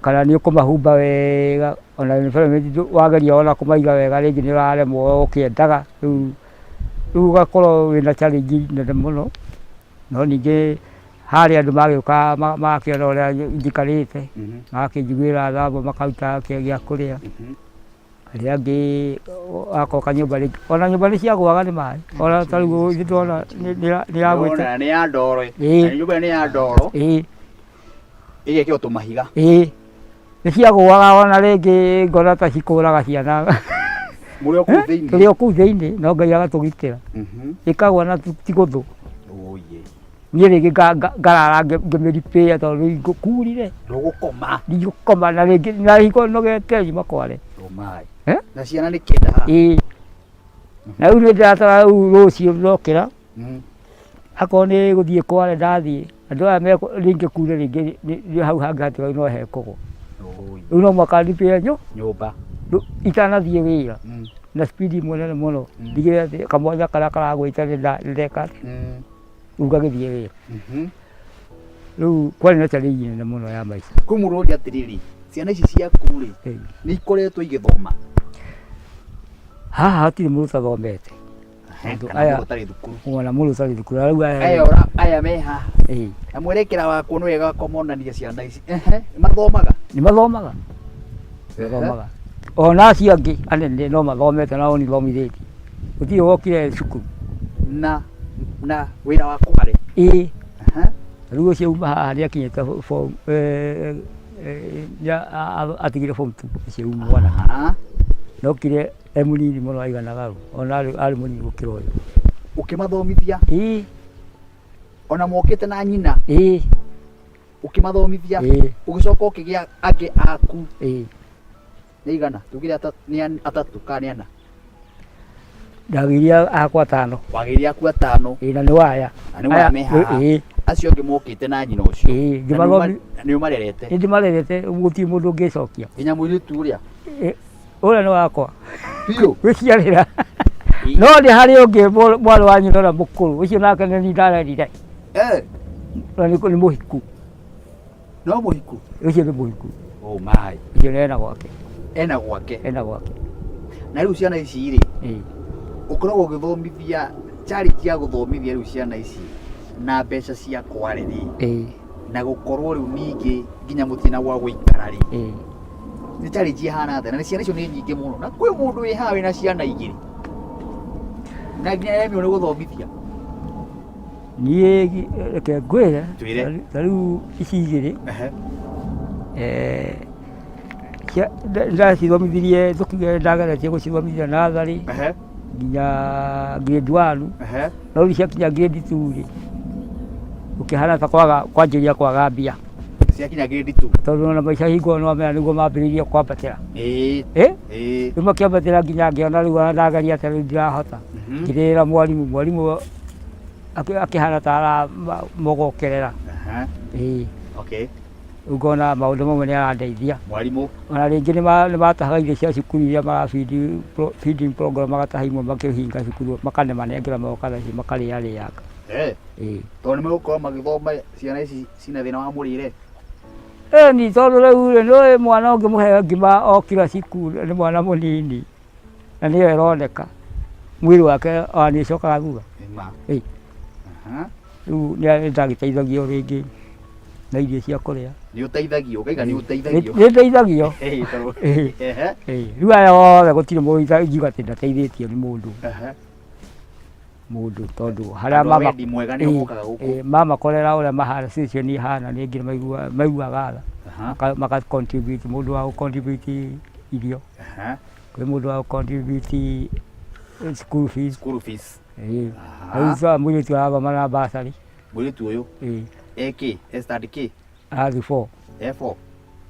Kana nĩ ũkũmahumba wega, ona environment wageria ona kũmaiga wega, rĩngĩ nĩ ũraremwo ũkĩendaga. Rĩu ũgakorwo wĩna challenge nene mũno. No ningĩ harĩa andũ magĩũka magakĩona ũrĩa njikarĩte, magakĩnjiguĩra tha, amwe makaruta gĩa kũrĩa, arĩa angĩ akoka nyũmba rĩngĩ, ona nyũmba nĩ ciagũaga nĩ maĩ, ona ta rĩu nĩ ndĩrona nĩ yagwĩte. Ndĩrona nĩ ya ndoro. Ĩĩ. Na nyũmba ĩno nĩ ya ndoro. Ĩĩ. Ĩgekĩrwo tũmahiga. Ĩĩ, nĩ ciagũaga, ona rĩngĩ ngona ta cikũraga ciana. Mũrĩ o kũu thĩinĩ? Tũrĩ o kũu thĩinĩ, no Ngai agatũgitĩra. Ĩkagwa na ti gũthũ. Ũiye. Niĩ rĩngĩ ngarara ngĩmĩripĩa tondũ rĩu kurire. Ndũgũkoma. Ndigũkoma, na rĩngĩ na hingo nogete nyuma kware. Ũmaĩ. Eh? Na ciana nĩ 9 haha? Ĩĩ, na rĩu nĩ ndĩratara rĩu rũciũ ndokĩra, akorwo nĩ gũthiĩ kware ndathiĩ, andũ aya me rĩngĩ kure rĩngĩ nĩ hau hangĩ hatigau no hekũgwo. Rĩu no mũhaka ndipĩe nyũmba itanathiĩ wĩra na speed mũnene mũno, ndigĩrĩre atĩ kamwanya karĩa karagwĩte nĩ ndeka atĩa, rĩu ngagĩthiĩ wĩra. Rĩu kwarĩ na challenge nene mũno ya maica. Kwĩ mũndũ ũria atĩrĩrĩ, ciana ici ciaku rĩ, nĩ ikoretwo igĩthoma? Haha hatirĩ mũndũ ũtathomete. Andũ Kana aya mũndũ ũtarĩ thukuru? Ona mũndũ ũtarĩ thukuru rĩu aya. Aya aya me haha? Ĩĩ. Na mwerekera wakwo nĩ wega kũmonania ciana ici. Ehe, mathomaga? Nĩ mathomaga, mathomaga, ona acio angĩ anene no mathomete, nao nĩ thomithĩtie, gũtirĩ wokire cukuru. Na wĩra wa kware? Ĩĩ. Rĩu ũcio uma haha nĩ akinyĩte form, atigire form 2, ũcio uma mwanake nokire e mũnini mũno, aiganaga rũ, ona arĩ mũnini gũkĩra ũyũ. Ũkĩmathomithia? Ĩĩ. Ona mokĩte na nyina? Ĩĩ. Ũkĩmathomithia? Ĩĩ. Ũgĩcoka ũkĩgĩa angĩ aku? Ĩĩ. Nĩ igana tugire nĩ atatũ kana nĩ ana? Ndagĩire akwa atano. Wagĩire aku atano? Ĩĩ, na nĩ waya. Na nĩ waya me haha? Ĩĩ. Acio angĩ mokĩte na nyina ũcio? Ĩĩ. Na nĩ ũmarerete? Nĩ ndĩmarerete, gũtirĩ mũndũ ũngĩcokia. Nginya mũirĩtu ũrĩa? Ũrĩa nĩ wakwa. Biũ? Gwĩciarĩra. No nĩ harĩ ũngĩ mwarĩ wa nyina ũrĩa mũkũrũ, ũcio nake nĩ niĩ ndarerire. Na nĩ mũhiku. No mũhiku? Ũcio nĩ mũhiku. Oh my. Ũcio nĩ ena gwake. Ena gwake? Ena gwake. Na rĩu ciana ici rĩ, ũkoragwo ũgĩthomithia, challenge ya gũthomithia rĩu ciana ici na mbeca cia kware rĩ, na gũkorwo rĩu ningĩ nginya mũtirĩ na gwa gũikara rĩ, nĩ challenge ihana atĩa? Na nĩ ciana icio nĩ nyingĩ mũno, na kwĩ mũndũ wĩ haha wĩna ciana igĩrĩ na nginya aremirwo nĩ gũthomithia. Niĩ reke ngwĩre, Twĩre. ta rĩu ici igĩrĩ, ndacithomithirie, tũkiuge ndageretie gũcithomithia natharĩ, Nginya grade 1. No rĩu ciakinya grade 2 rĩ, gũkĩhana ta kwaga kwanjĩrĩria kwaga mbia. Ciakinya grade 2. Tondũ ona maica hingo ĩyo nĩwamenya nĩguo mambĩrĩirie kwambatĩra. Ĩĩ. Rĩu makĩambatĩra nginya ngĩona rĩu ona ndageria atĩa rĩu ndirahota. Ngĩrĩra mwarimũ, mwarimũ akĩhana ta aramogokerera. Ĩĩ. Rĩu ngona maũndũ mamwe nĩ arandeithia. Mwarimũ. Ona rĩngĩ nĩ matahaga irio cia cukuru iria mara feeding program, magataha imwe makĩhinga cukuru, makamanengera magoka nacio makarĩarĩanga. Ĩĩ. Tondũ nĩ megũkorwo magĩthoma ciana ici cina thĩna wa mũrĩre. Ĩni, tondũ rĩu rĩ, nĩũĩ mwana ũngĩmũhe ngima o kila siku nĩ mwana mũnini na nĩyo ĩroneka mwĩrĩ wake ona nĩ ũcokaga thutha. Nĩma. Ĩĩ. Rĩu nĩ ndagĩteithagio rĩngĩ na irio cia kũrĩa. Nĩ ũteithagio, ũkaiga nĩ ũteithagio. Nĩ ndeithagio. Ĩĩ, tondũ Ĩĩ. Ĩĩ. Rĩu aya othe gũtirĩ mũndũ ingiuga atĩ ndateithĩtio nĩ mũndũ. Mũndũ tondũ harĩa Andũ a mama wendi mwega nĩo mokaga gũkũ. Ĩĩ, mamakorera ũrĩa mahana, situation ihana, rĩngĩ nĩ maiguaga tha. Maka contribute, mũndũ wa gũ contribute irio. Kwĩ mũndũ wa gũ contribute school fees. School fees. Ĩĩ. Rĩu sa mũirĩtu arathoma na bursary. Mũirĩtu ũyũ. Ĩĩ. E kĩ? E standard kĩ? Arathiĩ four. E four.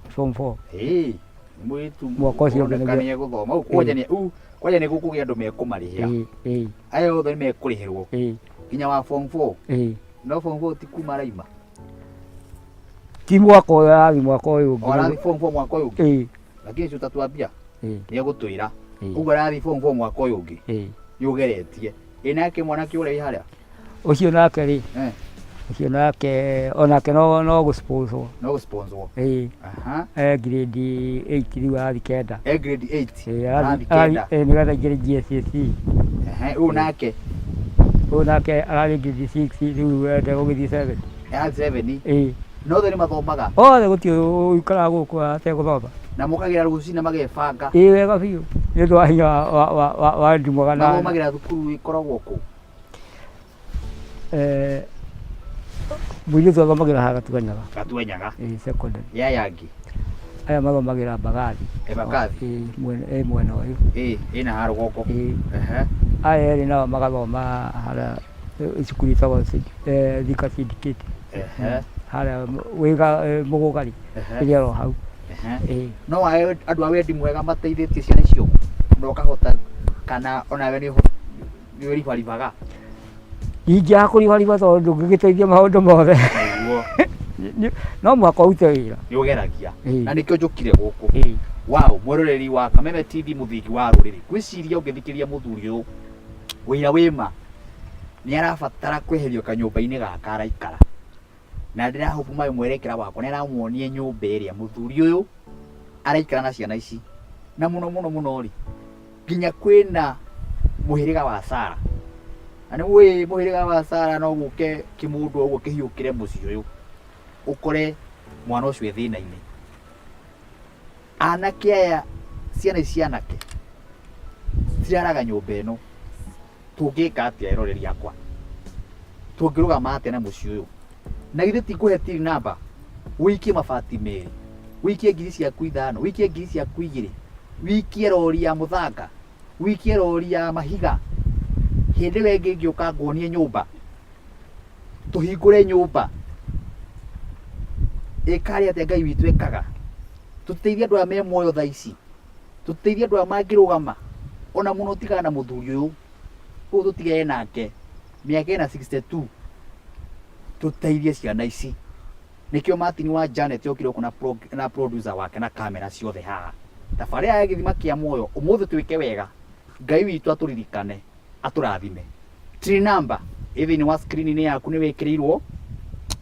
Form four. Ĩĩ. Nĩ mũirĩtu Mwaka ũcio ũngĩ ũroneka nĩguo- nĩ egũthoma. Ũguo kwanja nĩ ũguo kwanja nĩ gũkũgĩa andũ mekũmarĩhĩra. Ĩĩ, ĩĩ. Aya othe nĩ mekũrĩhĩrwo. Ĩĩ. Nginya wa form 4. Ĩĩ. No form 4 ti kuma araima. Ti mwaka ũyũ arathiĩ, mwaka ũyũ ũngĩ. O arathiĩ form 4 mwaka ũyũ ũngĩ. Ĩĩ. Lakini si utatuambia. Ĩĩ. Nĩ egũtwĩra. Ĩĩ. Ũguo arathiĩ form 4 mwaka ũyũ ũngĩ. Ĩĩ. Nĩ ũgeretie. Ĩ nake mwanake ũrĩa wĩ harĩa? Ũcio nake rĩ, ũcio nake onake no gũ sponsor. No gũ sponsor. Ĩĩ. E grade 8 rĩu, arathiĩ kenda. E grade 8. Ĩĩ, Arathiĩ kenda. Ĩĩ, nĩgetha aingĩre GCSE. Ũyũ nake? Ũyũ nake ararĩ grade 6, rĩu enda gũgĩthiĩ 7. Arathiĩ 7. Ĩĩ. Na othe nĩ mathomaga? Othe, gũtirĩ ũikaraga gũkũ ategũthoma. Na mokagĩra rũcinĩ magebanga? Ĩĩ, wega biũ, nĩ ũndũ wa hinya wa wendi mwega na Mathomagĩra thukuru ĩkoragwo kũ? Mũirĩtu athomagĩra haha Gatuanyaga. Gatuanyaga. Ĩĩ, secondary. Yaya angĩ? Aya mathomagĩra Mbagathi. Mbagathi. Ĩĩ, mwena ĩ mwena ũyũ. Ĩĩ, ĩna haha rũgongo. Ĩĩ. Aya erĩ nao magathoma harĩa cukuru ĩtagwo Thika Syndicate. Harĩa wĩga Mũgũgari ĩrĩa oro hau. Ĩĩ. No andũ a wendi mwega mateithĩtie ciana icio na ũkahota, kana onawe nĩ ũribaribaga? Ingĩaga kũribariba tondũ ndũngĩgĩteithia maũndũ mothe. Nĩguo. No mũhaka ũrute wĩra. Nĩ ũgeragia. Ĩĩ. Na nĩkĩo njũkire gũkũ. Ĩĩ. Wow, mwĩroreri wa Kameme TV, mũthingi wa rũrĩrĩ. Ngwĩciria ũngĩthikĩrĩria mũthuri ũyũ, wĩra wĩma nĩ arabatara kweherio kanyũmba-inĩ gaka araikara. Na ndĩrahope maĩ mwerekera wakwa nĩ aramuonia nyũmba ĩrĩa mũthuri ũyũ araikara na ciana ici. Na mũno mũno mũno rĩ, nginya kwĩna mũhĩrĩga wa Sara. Na nĩ ũĩ mũhĩrĩga wa Sara no gũke kĩmũndũ ũguo kĩhiũkĩre mũciĩ ũyũ, ũkore mwana ũcio e thĩna-inĩ. Anake aya, ciana ici anake ciraraga nyũmba ĩno. Tũngĩka atĩa, eroreri akwa? Tũngĩrũgama atĩa na mũciĩ ũyũ? Na githĩ ti ngũhe till number, ũikie mabati merĩ, ũikie ngiri ciaku 5, ũikie ngiri ciaku 2, ũikie rori ya mũthanga, ũikie rori ya mahiga. Hĩndĩ ĩyo ĩngĩ ngĩũka nguonie nyũmba, tũhingũre nyũmba. Ĩkarĩ atĩa Ngai witũ ekaga? Tũteithie andũ aya me muoyo thaa ici, tũteithie andũ aya mangĩrũgama ona mũno. Tigana na mũthuri ũyũ ũyũ, tũtigane nake mĩaka ĩna 62, tũteithie ciana ici. Nĩkĩo Martin wa Janet okire gũkũ na producer wake na kamera ciothe haha, tabarĩra ya Gĩthima kĩa Muoyo ũmũthĩ. Twĩke wega, Ngai witũ atũririkane, atũrathime. Till number ĩ thĩinĩ wa screen-inĩ yaku, nĩ wĩkĩrĩirwo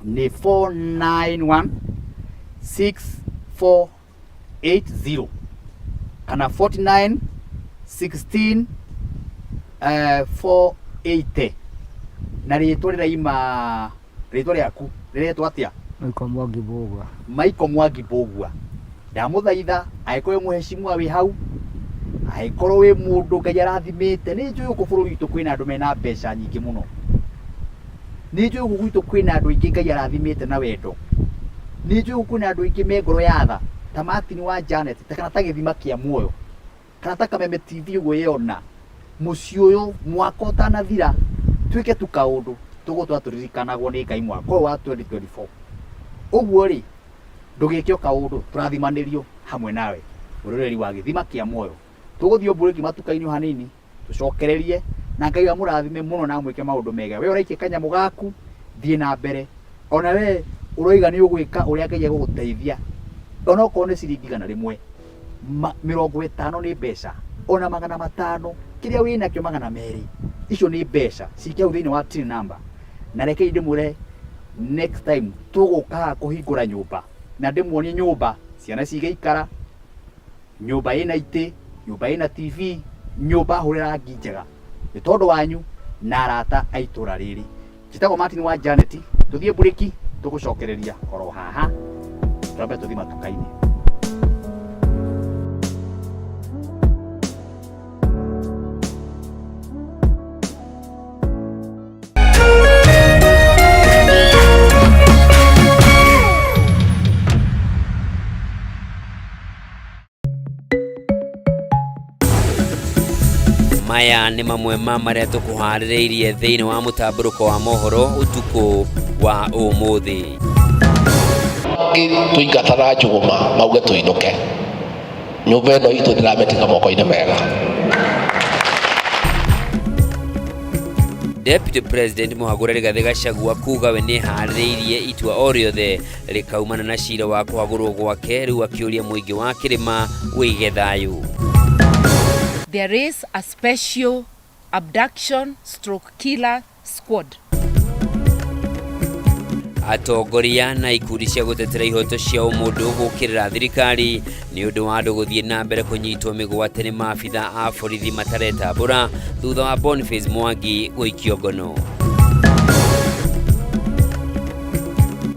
nĩ 491 6480 kana 49 16 480, na rĩtwa rĩraima rĩtwa rĩaku rĩretwo atĩa? Michael Mwangi Mbũgua. Michael Mwangi Mbũgua. Ndamũthaitha, angĩkorwo wĩ mũheshimiwa wĩ hau, angĩkorwo wĩ mũndũ Ngai arathimĩte, nĩ njũĩ gũkũ bũrũri witũ kwĩna andũ mena mbeca nyingĩ mũno, nĩ njũĩ gũkũ gwitũ kwĩna andũ aingĩ Ngai arathimĩte na wendo, nĩ njũĩ gũkũ kwĩna andũ aingĩ me ngoro ya tha ta Martin wa Janet, ta kana ta Gĩthima kĩa Muoyo, kana ta Kameme TV ũguo yona. Mũciĩ ũyũ mwaka ũtanathira twĩke tu kaũndũ tũgũtũra tũririkanagwo nĩ Ngai mwaka ũyũ wa 2024. Ũguo rĩ, ndũgĩke o kaũndũ, tũrathimanĩrio hamwe nawe mwĩroreri wa Gĩthima kĩa Muoyo. Tũgũthiĩ o mburĩki matuka-inĩ o hanini tũcokererie, na Ngai amũrathime mũno na amwĩke maũndũ mega. We ũraikia kanyamũ gaku, thiĩ na mbere. Ona we ũroiga nĩ ũgwĩka ũrĩa Ngai egũgũteithia, onokorwo nĩ ciringi 100, 50 nĩ mbeca, ona 500, kĩrĩa wĩnakĩo 200, icio nĩ mbeca, cikie hau thĩinĩ wa till number. Na rekei ndĩmwĩre next time tũgũka haha kũhingũra nyũmba, na ndĩmuonie nyũmba ciana cigĩikara, nyũmba ĩna itĩ, nyũmba ĩna TV, nyũmba hũre rangi njega, nĩ tondũ wanyu na arata a itũra rĩrĩ. Njĩtagwo Martin wa Janet, tũthiĩ mburĩki, tũgũcokereria oro haha, twambe tũthiĩ matuka-inĩ. Maya nĩ mamwe ma marĩa tũkũharĩrĩirie thĩinĩ wa mũtambũrũko wa mohoro ũtukũ wa ũmũthĩ. Angĩ tũingataga njũgũma mauge tũinũke. Nyũmba ĩno itũ ndĩramĩtiga moko-inĩ mega. Deputy President Mũhagũre Rigathĩ Gachagua kuga we nĩeharĩrĩirie itua o rĩothe rĩkaumana na cira wa kũhagũrwo gwake, rĩu akĩũria mũingĩ wa kĩrĩma wĩige thayũ. There is a special abduction stroke killer squad. Atongoria na ikundi cia gũtetera ihoto cia ũmũndũ gũkĩrĩra thirikari nĩ ũndũ wa andũ gũthiĩ na mbere kũnyitwo mĩgwate nĩ maabitha a borithi mataretambũra thutha wa Boniface Mwangi gũikio ngono.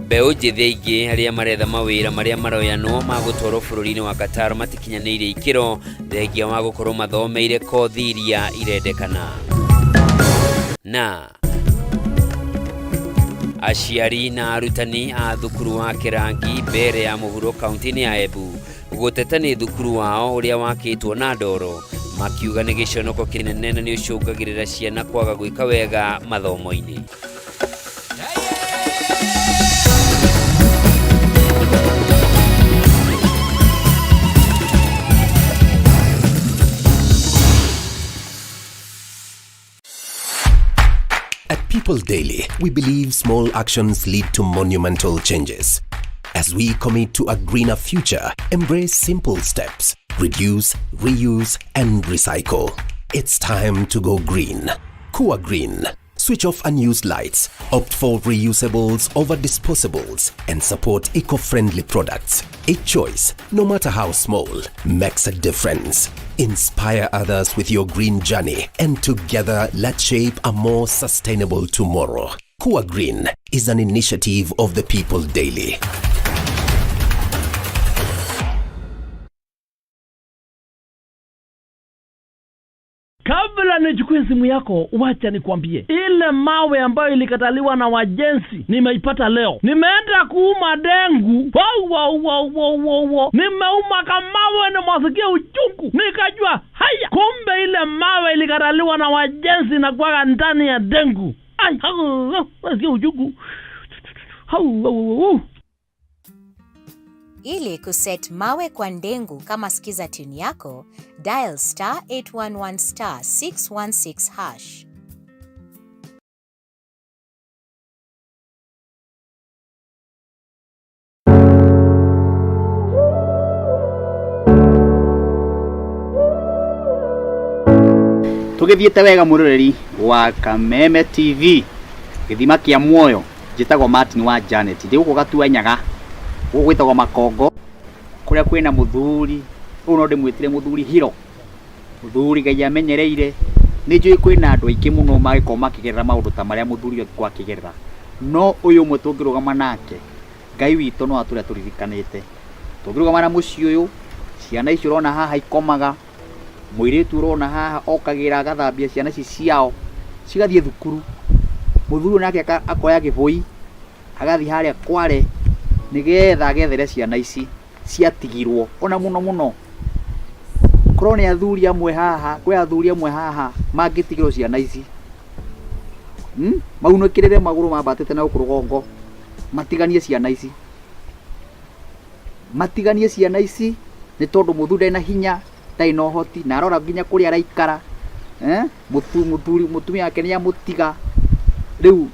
Mbeũ njĩthĩ aingĩ arĩa maretha mawĩra marĩa maroyanwo ma gũtwarwo bũrũri-inĩ wa Qatar matikinyanĩirie ikĩro thengia wa gũkorwo mathomeire kothi iria irendekana. Na aciari na arutani a thukuru wa Kĩrangi mbere ya mũhuro kaunti-inĩ ya Embu gũteta nĩ thukuru wao ũrĩa wakĩtwo na ndoro, makiuga nĩ gĩconoko kĩnene na nĩ ũcũngagĩrĩra ciana kwaga gwĩka wega mathomo-inĩ. At People Daily, we believe small actions lead to monumental changes. As we commit to a greener future, embrace simple steps. Reduce, reuse, and recycle. It's time to go green. Kua Green. Switch off unused lights, opt for reusables over disposables, and support eco-friendly products. Each choice, no matter how small, makes a difference. Inspire others with your green journey, and together let's shape a more sustainable tomorrow. Kua Green is an initiative of the People Daily. Kabla nichukue simu yako, wacha nikwambie, ile mawe ambayo ilikataliwa na wajenzi nimeipata leo. Nimeenda kuuma dengu, wow, wow, wow, wow, wow, wow. Nimeuma kamawe, nimesikia uchungu, nikajua haya, kumbe ile mawe ilikataliwa na wajenzi na kuwaga ndani ya dengu. Ai, hau, hau, nasikia uchungu. Hau, hau, hau. Ili kuset mawe kwa ndengu kama skiza tune yako, dial star 811 star 616 hash. Tũgĩthiĩte wega mwĩroreri wa Kameme TV, gĩthima kĩa muoyo. Njĩtagwo Martin wa Janet, ndĩ gũkũ Gatuanyaga, gũkũ gwĩtagwo Makongo, kũrĩa kwĩna mũthuri ũyũ, no ndĩmwĩtire mũthuri Hiro, mũthuri Ngai amenyereire. Nĩ njũĩ kwĩna andũ aingĩ mũno mangĩkorwo makĩgerera maũndũ ta marĩa mũthuri ũyũ angĩkorwo akĩgerera, no ũyũ ũmwe tũngĩrũgama nake, Ngai witũ no atũrĩa tũririkanĩte. Tũngĩrũgama na mũciĩ ũyũ, ciana icio ũrona haha ikomaga, mũirĩtu ũrona haha okagĩra agathambia ciana ici ciao cigathiĩ thukuru, mũthuri ũyũ nake akoya gĩbũi agathiĩ harĩa kware nĩgetha agethere ciana ici ciatigirwo ona mũno mũno Korwo nĩ athuri amwe haha, kwĩ athuri amwe haha mangĩtigĩrwo ciana ici, Maunĩkĩrĩre magũrũ mambatĩte na gũkũ rũgongo, matiganie ciana ici, matiganie ciana ici nĩ tondũ mũthuri ndarĩ na hinya, ndarĩ na ũhoti, na arora nginya kũrĩa araikara, mũthuri, mũtumia wake nĩ amũtiga. Rĩu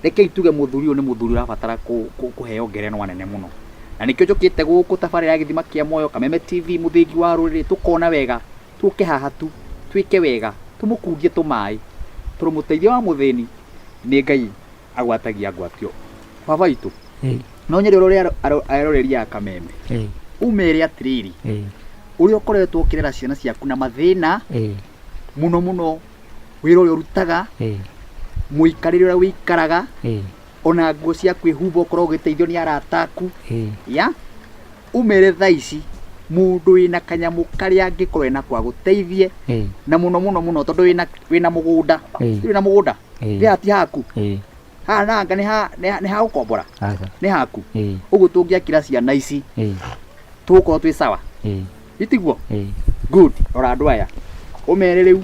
rekei tuge mũthuri ũyũ nĩ mũthuri ũrabatara kũheo ngerenwa nene mũno. Na nĩkĩo njũkĩte gũkũ tabarĩra ya Gĩthima kĩa Muoyo, Kameme TV, mũthĩgi wa rũrĩrĩ, tũkona wega, tũke haha tu, twĩke wega, tũmũkundie tũmaĩ, tondũ mũteithia wa mũthĩni nĩ Ngai agwatagia ngwatio. Baba witũ, no nyende ũrore eroreri a Kameme, ũmere atĩrĩrĩ, ũrĩa ũkoretwo ũkĩrera ciana ciaku na mathĩna, mũno mũno wĩra ũrĩa ũrutaga, mũikarĩre ũrĩa ũikaraga, ona nguo cia kwĩhumba ũkorwo ũgĩteithio nĩ arata aku, ya ũmere thaa ici mũndũ wĩna kanyamũ karĩa angĩkorwo enako agũteithie, na mũno mũno mũno tondũ wĩna mũgũnda, wĩna mũgũnda haha ti haku, haha nanga nĩ ha gũkombora, nĩ haku, ũguo tũngĩakĩra ciana ici tũgũkorwo twĩ sawa, itiguo? Good. Rora andũ aya ũmere rĩu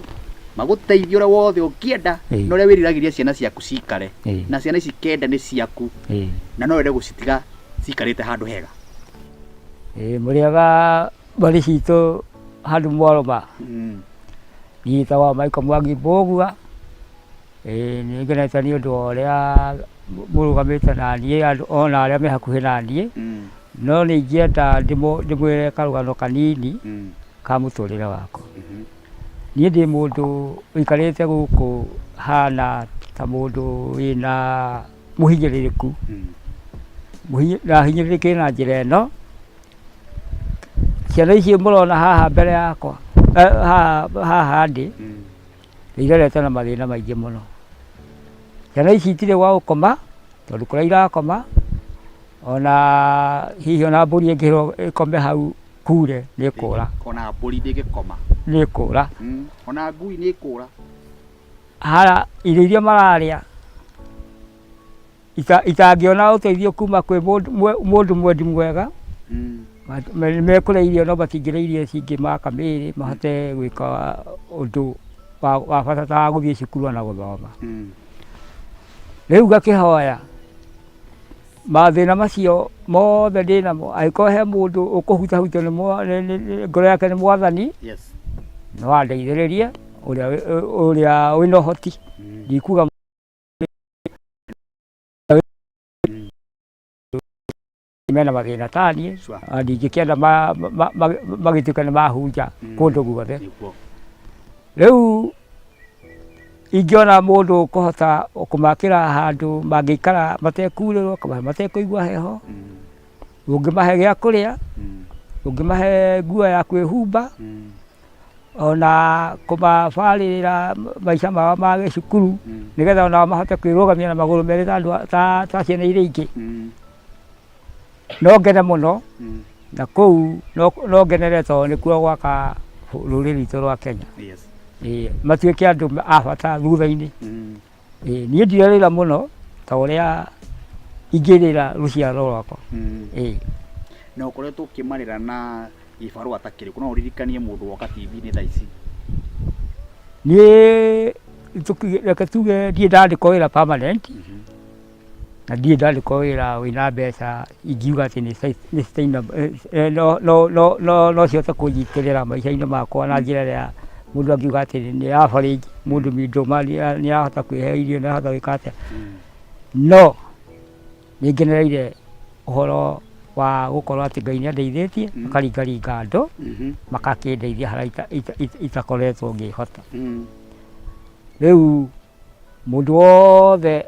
magũteithie ũrĩa wothe ũngĩenda na ũrĩa wĩriragĩria ciana ciaku cikare, na ciana ici kenda nĩ ciaku na no wende gũcitiga cikarĩte handũ hega. Mũrĩega mbarĩ citũ handũ mwarũma. Niĩ njĩtagwo Michael Mwangi Mbũgua. Nĩ ngenete nĩ ũndũ wa ũrĩa mũrũgamĩte na niĩ andũ ona arĩa me hakuhĩ na niĩ. No nĩ ingĩenda ndĩmwĩre karũgano kanini ka mũtũrĩre wakwa. Niĩ ndĩ mũndũ ũikarĩte gũkũ hana ta mũndũ wĩna mũhinyĩrĩrĩku. Na hinyĩrĩrĩkĩte na njĩra ĩno, ciana ici mũrona haha mbere yakwa, haha ndĩ, nĩ irerete na mathĩna maingĩ mũno. Ciana ici itirĩ gwa gũkoma, tondũ kũrĩa irakoma, ona hihi ona mbũri ĩngĩheo ĩkome hau kure nĩ ĩkũra. Ona mbũri ndĩngĩkoma. Nĩ ĩkũra. Ona ngui nĩ ĩkũra. Haya, irio iria mararĩa itangĩona ũteithio kuma kwĩ mũndũ mwendi mwega, mekũrĩa irio no matingĩrĩa irio cingĩmaka mĩĩrĩ mahote gwĩka ũndũ wa bata ta wa gũthiĩ cukuru ona gũthoma. Rĩu ngakĩhoya mathĩna macio mothe ndĩnamo, angĩkorwo he mũndũ ũkũhutahutio nĩ ngoro yake nĩ Mwathani, no andeithĩrĩrie ũrĩa wĩna ũhoti. Ndikuga mena mathĩna ta niĩ, ndingĩkĩenda magĩtuĩke nĩ mahunja kũndũ guothe. Rĩu ingĩona mũndũ ũkũhota kũmakĩra handũ mangĩikara matekurĩrwo kana matekũigua heho, ũngĩmahe gĩa kũrĩa, ũngĩmahe nguo ya kwĩhumba, ona kũmabarĩrĩra maica mao ma gĩcukuru, nĩgetha onao mahote kwĩrũgamia na magũrũ merĩ ta ciana iria ingĩ. No ngene mũno, na kũu no ngenere tondũ nĩkuo gwaka rũrĩrĩ rwitũ rwa Kenya. Matuĩke andũ a bata thutha-inĩ. Niĩ ndirerĩra mũno ta ũrĩa ingĩrĩra rũciaro rwakwa. Na ũkoretwo ũkĩmarĩra na gĩbarũa ta kĩrĩkũ? No ũririkanie mũndũ woka TV-inĩ thaa ici? Niĩ reke tuge ndirĩ ndandĩkwo wĩra permanent, na ndirĩ ndandĩkwo wĩra wĩna mbeca ingiuga atĩ nĩ sustainable, no cihote kũnyitĩrĩra maica-inĩ makwa na njĩra ĩrĩa mũndũ angiuga atĩ nĩ average, mũndũ middle man nĩ arahota kwĩhe irio, nĩ arahota gwĩka atĩa. No nĩ ngenereire ũhoro wa gũkorwo atĩ Ngai nĩ andeithĩtie, akaringaringa andũ, magakĩndeithia harĩa itakoretwo ngĩhota. Rĩu mũndũ wothe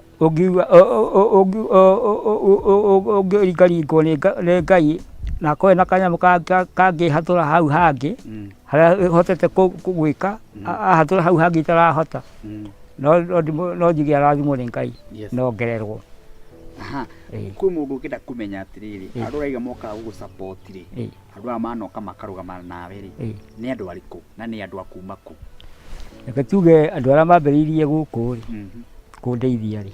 ũngĩringaringwo nĩ Ngai na akorwo ena kanyamũ kangĩhatũra hau hangĩ, harĩa hotete gwĩka, ahatũra hau hangĩ itarahota, no njuge arathimwo nĩ Ngai, no ngererwo. Kwĩ mũndũ ũngĩenda kũmenya atĩrĩrĩ, andũ ũraiga mokaga gũgũ support rĩ, andũ aya manoka makarũgama nawe rĩ, nĩ andũ arĩkũ na nĩ andũ a kuma kũ? Reke tuge andũ arĩa mambĩrĩirie gũkũ rĩ, kũndeithia rĩ,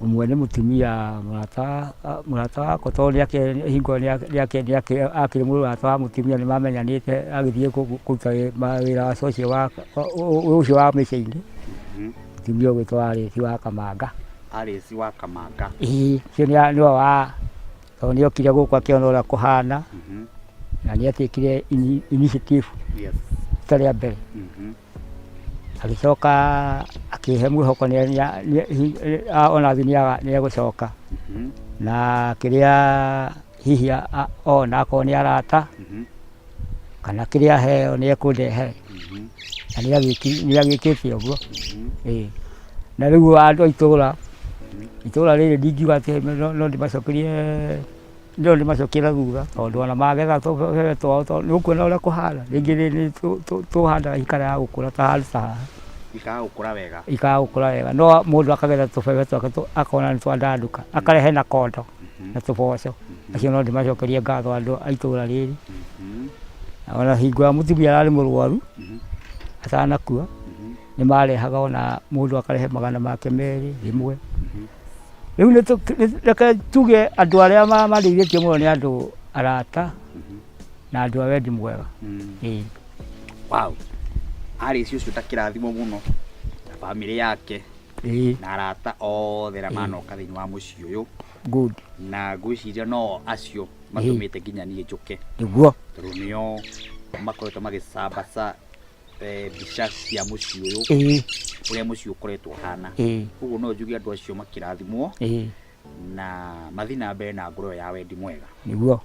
ũmwe Ũmwe nĩ mũtumia mũrata mũrata wakwa tondũ nĩake hingo nĩake nĩake akĩrĩ mũrata wa mũtumia nĩmamenyanĩte agĩthiĩ kũruta wĩra wa social work ũcio wa mĩciĩ-inĩ. Mũtumia ũgwĩtwo Alice wa Kamanga. Alice wa Kamanga. Ĩĩ ũcio nĩwe wa tondũ nĩokire gũkũ akĩona ũrĩa kũhana na nĩatuĩkire initiative rita rĩa mbere. Agĩcoka akĩhe mwĩhoko ona thiĩ nĩegũcoka na kĩrĩa hihi ona akorwo nĩ arata kana kĩrĩa aheo nĩekũndehere na nĩagĩkĩte ũguo ĩĩ. Na rĩu andũ a itũra, itũra rĩrĩ ndingiuga atĩ no ndĩmacokerie No ndĩmacokie na thutha tondũ ona magetha tũbebe twao tondũ nĩ ũkuona ũrĩa kũhana, rĩngĩ nĩ tũhandaga ikara gũkũra ta handũ ta haha. Ikaga gũkũra wega. Ikaga gũkũra wega, no mũndũ akagetha tũbebe twake akona nĩ twandandũka, akarehe na kondo na tũboco. Acio no ndĩmacokerie ngatho andũ a itũra rĩrĩ. Ona hingo ĩrĩa mũtumia ararĩ mũrwaru atanakua, nĩ marehaga ona mũndũ akarehe magana make merĩ rĩmwe. Rĩu nĩ reke tuge andũ arĩa mandeithĩtie mũno nĩ andũ arata na andũ a wendi mwega. Ĩĩ. Wow. Alice ũcio ta kĩrathimo mũno na bamĩrĩ yake Ĩĩ. na arata othe arĩa manoka thĩinĩ wa mũciĩ ũyũ. Good. Na ngwĩciria no acio matũmĩte nginya niĩ njũke. Nĩguo. Tondũ nĩo makoretwo magĩcambaca mbica cia mũciĩ ũyũ ũrĩa mũciĩ ũkoretwo ũhana. Koguo no njuge andũ acio makĩrathimwo na mathiĩ na mbere na ngoro ĩyo ya wendi mwega. Nĩguo.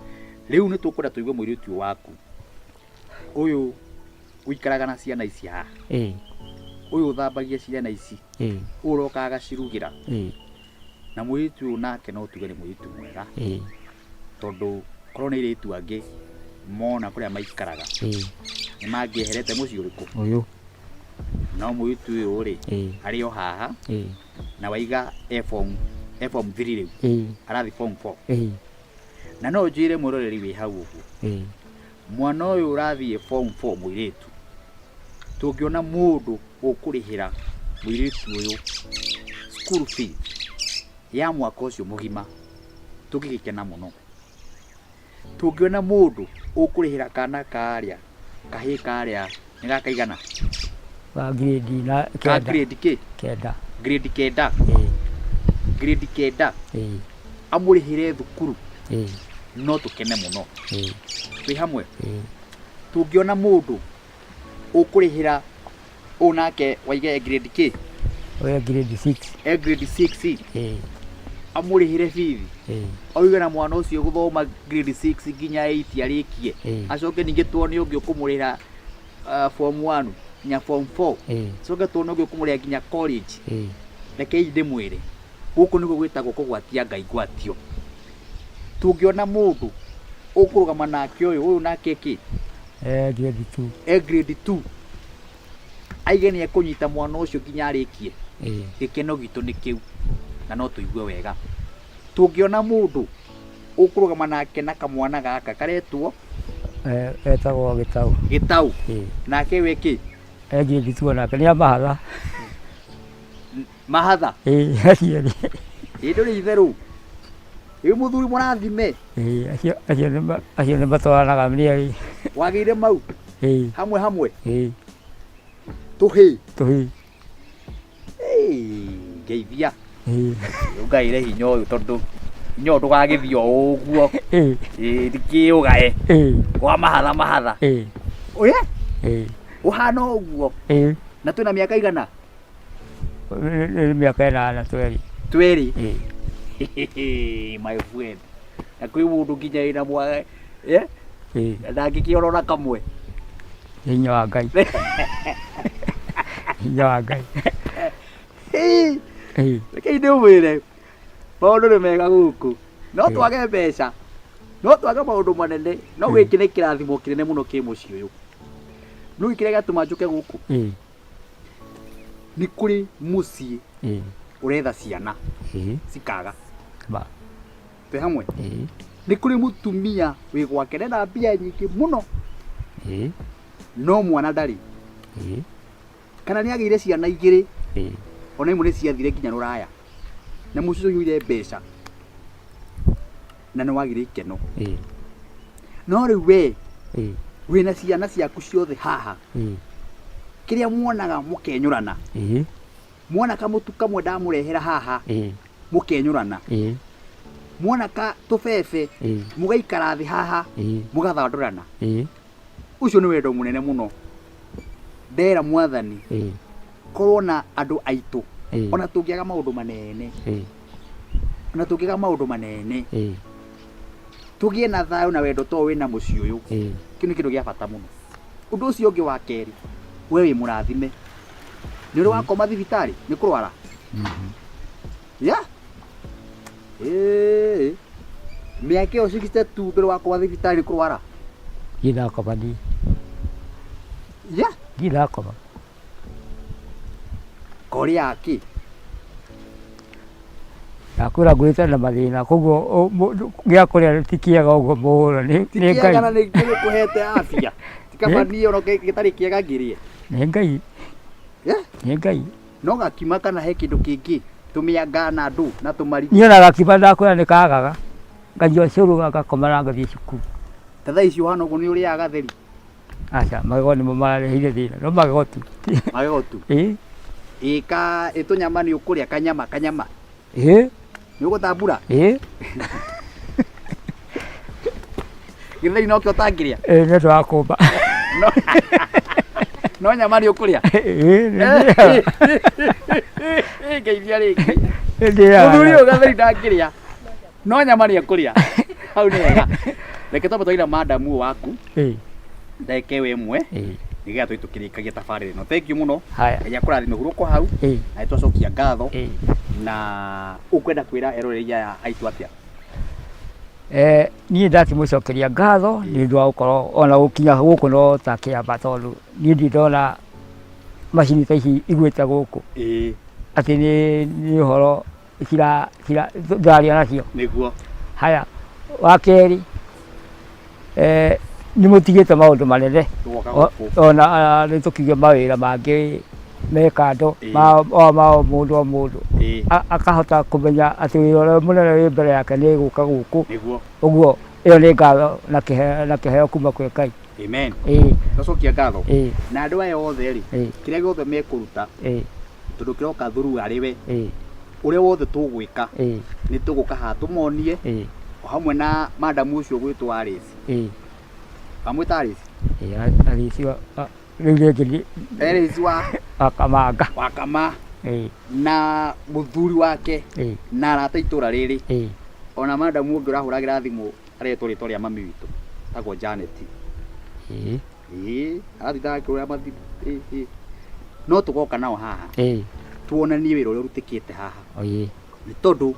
Rĩu nĩ tũkwenda tũigue mũirĩtu ũyũ waku ũyũ ũikaraga na ciana ici haha, ũyũ ũthambagia ciana ici, ũyũ ũrokaga agacirugĩra, na mũirĩtu ũyũ nake no tuge nĩ mũirĩtu mwega tondũ korwo nĩ airĩtu angĩ mona kũrĩa maikaraga nĩ mangĩeherete mũciĩ ũrĩkũ? Ũyũ. No mũirĩtu ũyũ rĩ, arĩ o haha na waiga e form e form 3 rĩu, arathiĩ form 4. Na no njĩre mwĩroreri wĩ hau ũguo, mwana ũyũ ũrathiĩ form 4 mũirĩtu, tũngĩona mũndũ ũkũrĩhĩra mũirĩtu ũyũ school fees ya mwaka ũcio mũgima, tũngĩgĩkena mũno. Tũngĩona mũndũ ũkũrĩhĩra kana karĩa, kahĩĩ karĩa nĩ gakaigana? Ga grade na Ka kenda. grade kĩ? Kenda. Grade kenda. Grade kenda. Ĩĩ. Amũrĩhĩre thukuru. Ĩĩ. No tũkene mũno. Ĩĩ. Twĩ hamwe? Ĩĩ. Tũngĩona mũndũ ũkũrĩhĩra ũũ nake waiga e grade kĩ? Ũyũ e grade 6. E grade 6. Ĩĩ. Amũrĩhĩre bithi. Ĩĩ. Oige na mwana ũcio gũthoma grade 6 nginya 8 arĩkie. Ĩĩ. Acoke ningĩ tuone ũngĩ ũkũmũrĩhĩra form 1 nginya form 4. Ĩĩ. Acoke tuone ũngĩ ũkũmũrĩhĩra nginya college. Ĩĩ. Rekei ndĩmwĩre, gũkũ nĩkuo gwĩtagwo kũgwatia Ngai ngwatio. Tũngĩona mũndũ ũkũrũgama nake ũyũ, ũyũ nake kĩ? E grade 2. E grade 2. Aige nĩ ekũnyita mwana ũcio nginya arĩkie. Gĩkeno gitũ nĩ kĩu na no tũigue wega. Tũngĩona mũndũ ũkũrũgama nake na kamwana gaka karetwo? Etagwo Gĩtaũ. Gĩtaũ. Nake we kĩ? E grade 2 onake nĩ a mahatha. Mahatha? Ĩĩ acio erĩ. Ĩ ndũrĩ itherũ. Wĩ mũthuri mũrathime. Ĩĩ acio acio nĩ acio nĩ matwaranaga nĩ erĩ. Wagĩire mau? Ĩĩ. Hamwe hamwe? Ĩĩ. Tũhĩĩ? Tũhĩĩ. Ĩĩ ngeithia. Ĩĩ. Ũngaĩre hinya ũyũ tondũ hinya ũyũ ndũgagĩthiĩ o ũguo. Ĩĩ. Ĩĩ ndikĩũgae. Ĩĩ. Wa mahatha mahatha. Ĩĩ. Ũyũ? Ĩĩ. Ũhana ũguo? Ĩĩ. Na twĩna mĩaka igana? Nĩ mĩaka ĩnana twerĩ. Twerĩ? Ĩĩ. My friend. Na kwĩ mũndũ nginya wĩna mwa eh? Ĩĩ. Na ndangĩkĩona ona kamwe. Hinya wa Ngai. Hinya wa Ngai. Ĩĩ. Ĩĩ. Rekei ndĩmwĩre maũndũ nĩ mega gũkũ. No twage mbeca, no twage maũndũ manene, no gĩkĩ nĩ kĩrathimo kĩnene mũno kĩ mũciĩ ũyũ. Nĩũĩ kĩrĩa gĩatũma njũke gũkũ? Ĩĩ. Nĩ kũrĩ mũciĩ Ĩĩ. ũretha ciana Ĩĩ. cikaga. Ma. Twĩ hamwe? Ĩĩ. Nĩ kũrĩ mũtumia wĩ gwake na mbia nyingĩ mũno Ĩĩ. no mwana ndarĩ. Ĩĩ. Kana nĩ agĩire ciana igĩrĩ Ĩĩ. ona imwe nĩ ciathire nginya rũraya. Na mũciĩ ũiyũire mbeca na nĩ wagire ikeno. No rĩu we wĩna ciana ciaku ciothe haha, kĩrĩa muonaga mũkenyũrana, muona kamũtu kamwe ndamũrehera haha mũkenyũrana, muona ka tũbebe mũgaikara thĩ haha mũgathandũrana. Ũcio nĩ wendo mũnene mũno. Ndera Mwathani, korwo na andũ aitũ, ona tũngĩaga maũndũ manene, ona tũngĩaga maũndũ manene, tũgĩe na thayũ na wendo to wĩna mũciĩ ũyũ. Kĩu nĩ kĩndũ gĩa bata mũno. Ũndũ ũcio ũngĩ wa kerĩ, we wĩ mũrathime. Nĩ ũrĩ wakoma thibitarĩ nĩ kũrwara? Ya? Ĩĩ. Mĩaka ĩyo 62 ndũrĩ wakoma thibitarĩ nĩ kũrwara? Ndirĩ ndakoma niĩ. Ya? Ndirĩ ndakoma. Korĩa kĩ? Ndakwĩra ngũrĩte na mathĩna koguo gĩa kũrĩa ti kĩega ũguo mũno nĩ Ti nĩ kĩega na Ngai. nĩ kũhete afya. Ti kaba niĩ ona gĩtarĩ kĩega ngĩrĩe. Nĩ Ngai. Nĩ Ngai. No gakima kana he kĩndũ kĩngĩ tũmĩanga na ndũ na tũmarigũ. Niĩ ona gakima ndakwĩra nĩ kagaga. Nganyua cũrũ ngakoma na ngathiĩ cukuru. Ta thaa ici ũhana ũguo nĩ ũrĩaga gatheri? Aca, magego nĩmo mareheire thĩna, no magego tu. Magego tu? Ĩĩ. Ĩ ka ĩ tũnyama nĩ ũkũrĩa kanyama kanyama? Ĩĩ. Nĩ ũgũtambura? Ĩĩ. Gĩtheri nokĩo ũtangĩrĩa? Ĩĩ nĩ ũndũ wa kũmba. No nyama nĩ ũkũrĩa? Ĩĩ nĩ ndĩaga. Ngeithia rĩngĩ. Nĩ ndĩaga. Mũthuri ũyũ gatheri ndangĩrĩa. No nyama nĩ ekũrĩa. Hau nĩ wega. Reke twambe twaire madamu ũyũ waku. Ĩĩ. Ndagĩka ĩyo ĩmwe. Ĩĩ. Nĩgetha tũthiĩ tũkĩrĩkagia tabarĩra ĩno. Thank you mũno. Haya. Ngai akũrathime hurũka hau. Ĩĩ. Na nĩtwacokia ngatho. Ĩĩ. Na ũkwenda kwĩra eroreri aya aitũ atĩa? Eh, niĩ ndakĩmũcokeria ngatho nĩ ũndũ wa gũkorwo ona gũkinya gũkũ no ta kĩamba tondũ niĩ ndirĩ ndona macini ta ici igwĩte gũkũ. Ĩĩ. Atĩ nĩ ũhoro ndĩraria nacio. Nĩguo. Haya, wa kerĩ eh, nĩ mũtigĩte maũndũ manene. Tũgoka gũkũ. Ona nĩ tũkiuge mawĩra mangĩ me kando ma o ma o mũndũ o mũndũ. Akahota kũmenya atĩ wĩra ũrĩa mũnene wĩ mbere yake nĩ gũka gũkũ. Nĩguo. Ũguo ĩyo nĩ ngatho na kĩheo na kĩheo kuma kwĩ Ngai. Amen. Ĩĩ. Twacokia ngatho. Ĩĩ. Na andũ aya othe rĩ, kĩrĩa gĩothe mekũruta, tondũ kĩroka through arĩ we, ũrĩa wothe tũgwĩka, nĩ tũgũka haha tũmonie, o hamwe na madamu ũcio ũgwĩtwo Alice. Wamwĩta Alice? Ĩĩ, Alice rĩu rĩngĩ nĩ Alice wa wa Kamanga. Wa Kama. Ĩĩ. Na mũthuri wake Ĩĩ. na arata itũra rĩrĩ. Ĩĩ. Ona madamu ũngĩ ũrahũragĩra thimũ aretwo rĩtwa rĩa mami witũ, etagwo Janet. Ĩĩ. Ĩĩ, aratindaga akĩhũra mathimũ. Ĩĩ, ĩĩ. No tũgoka nao haha. Ĩĩ. Tuonanie wĩra ũrĩa ũrutĩkĩte haha. Ĩĩ. Nĩ tondũ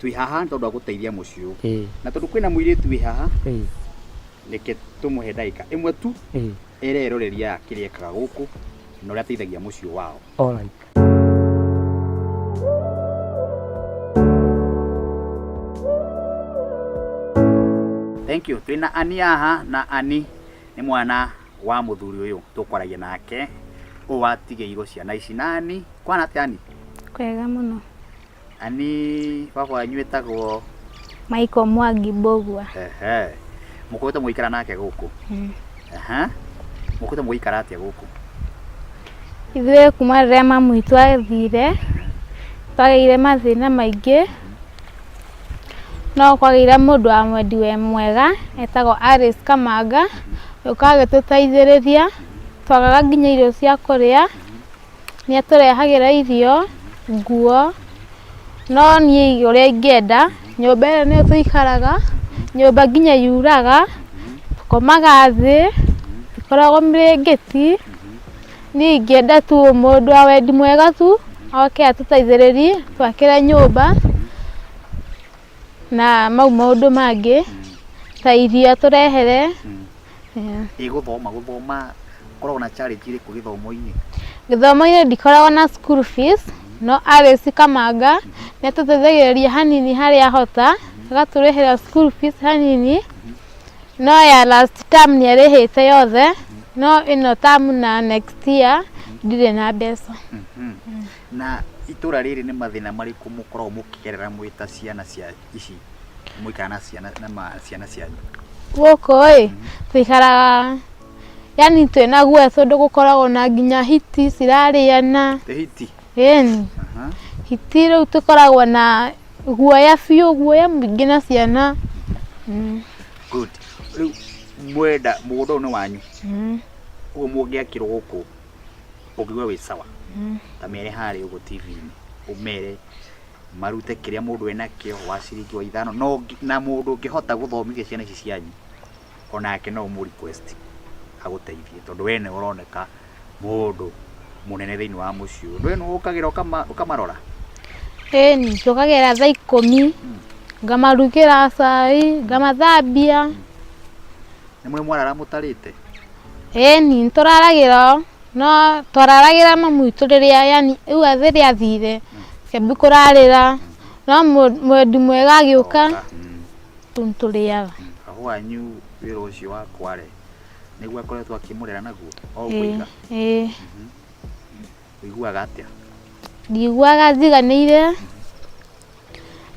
twĩ haha nĩ tondũ wa gũteithia mũciĩ ũyũ. Ĩĩ. Na tondũ kwĩna mũirĩtu wĩ haha, Ĩĩ. reke tũmũhe ndagĩka ĩmwe tu Ĩĩ. ere eroreri aya kĩrĩa ekaga gũkũ na ũrĩa ateithagia mũciĩ wao. All right. Thank you. Twĩna Ani haha na Ani nĩ mwana wa mũthuri ũyũ tũkwaragia nake ũyũ watigĩirwo ciana ici. Na Ani, kwana atĩa Ani? Kwega mũno. Ani baba wanyu etagwo Michael Mwangi Mbũgua. Ehe. Mũkoretwo mũgĩikara nake gũkũ? Aha. Mũkoretwo mũgĩikara atĩa gũkũ? Ithuĩ kuma rĩrĩa mamu witũ athire, twagĩire mathĩna maingĩ, no kwagĩire mũndũ wa mwendi we mwega etagwo Alice Kamanga, ũka agĩtũteithĩrĩria, twagaga nginya irio cia kũrĩa, nĩ atũrehagĩra irio, nguo, no niĩ ũrĩa ingĩenda, nyũmba ĩyo nĩyo tũikaraga, nyũmba nginya yuraga, tũkomaga thĩ, tũkoragwo mĩrĩngĩti, niĩ ingĩenda tu mũndũ wa wendi mwega tu, oke atũteithĩrĩrie, twakĩre nyũmba, na mau maũndũ mangĩ, ta irio atũrehere. Ĩ gũthoma, gũthoma ũkoragwo na challenge ĩrĩkũ gĩthomo-inĩ? Gĩthomo-inĩ ndikoragwo na school fees, no Alice Kamanga nĩ atũteithagĩrĩria hanini harĩa ahota, agatũrĩhĩra school fees hanini, no ya last term nĩ arĩhĩte yothe, no ĩno term na next year ndirĩ na mbeca. Na itũra Itũra rĩrĩ nĩ mathĩna marĩkũ mũkoragwo mũkĩgerera mwĩ ta ciana cia ici mũikara na ciana na ma, ciana cianyu? Gũkũ ĩ tũikaraga yani twĩna guoya tondũ gũkoragwo na nginya hiti cirarĩana. Nĩ hiti? Ĩni. Aha. Hiti rĩu tũkoragwo na guoya biũ, guoya mũingĩ na ciana. Good. Rĩu mwenda mũgũnda ũyũ nĩ wanyu? Mm. Ũguo mũngĩakĩrwo gũkũ ũngĩigua wĩ sawa? Ta mere harĩa ũguo TV-inĩ ũmere marute kĩrĩa mũndũ enakĩo wa ciringi wa ithano no na mũndũ ũngĩhota gũthomithia ciana ici cianyu onake no ũmũ request agũteithie tondũ we nĩwe ũroneka mũndũ mũnene thĩinĩ wa mũciĩ ũyũ. We nĩwe ũkagĩra ũkamarora? Ĩni, njũkagĩra thaa ikũmi, ngamarugĩra cai, ngamathambia. Nĩ mũrĩ mwarara mũtarĩte? Ĩni, nĩ tũraragĩra no twararagĩra mami witũ rĩrĩa yani rĩu rĩrĩa athire, tũkĩambia kũrarĩra, no mwendi mwega agĩũka, rĩu nĩ tũrĩaga. Baba wanyu wĩra ũcio wa kware nĩguo akoretwo akĩmũrera naguo o ũguo iga? Ĩĩ. Ũiguaga atĩa? Ndiguaga njiganĩire,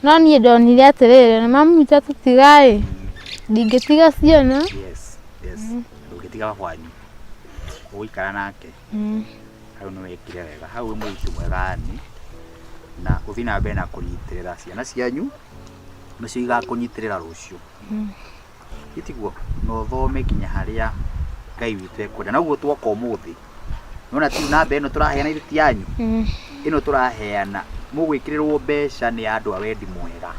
no niĩ ndonire atĩrĩrĩ, ona mami witũ atũtiga ĩ, ndingĩtiga ciana. Yes, yes. Ndũngĩtiga baba wanyu. Ũgũikara nake. Hau nĩ wekire wega. Hau wĩ mũirĩtu mwega Ann, na ũthiĩ na mbere na kũnyitĩrĩra ciana cianyu, nĩcio igakũnyitĩrĩra rũciũ. Gĩtiguo? Na ũthome nginya harĩa Ngai witũ ekwenda. Na ũguo twoka ũmũthĩ, nĩwona ti namba ĩno tũraheana ithuĩ ti yanyu? Ĩno tũraheana, mũgwĩkĩrĩrwo mbeca nĩ andũ a wendi mwega.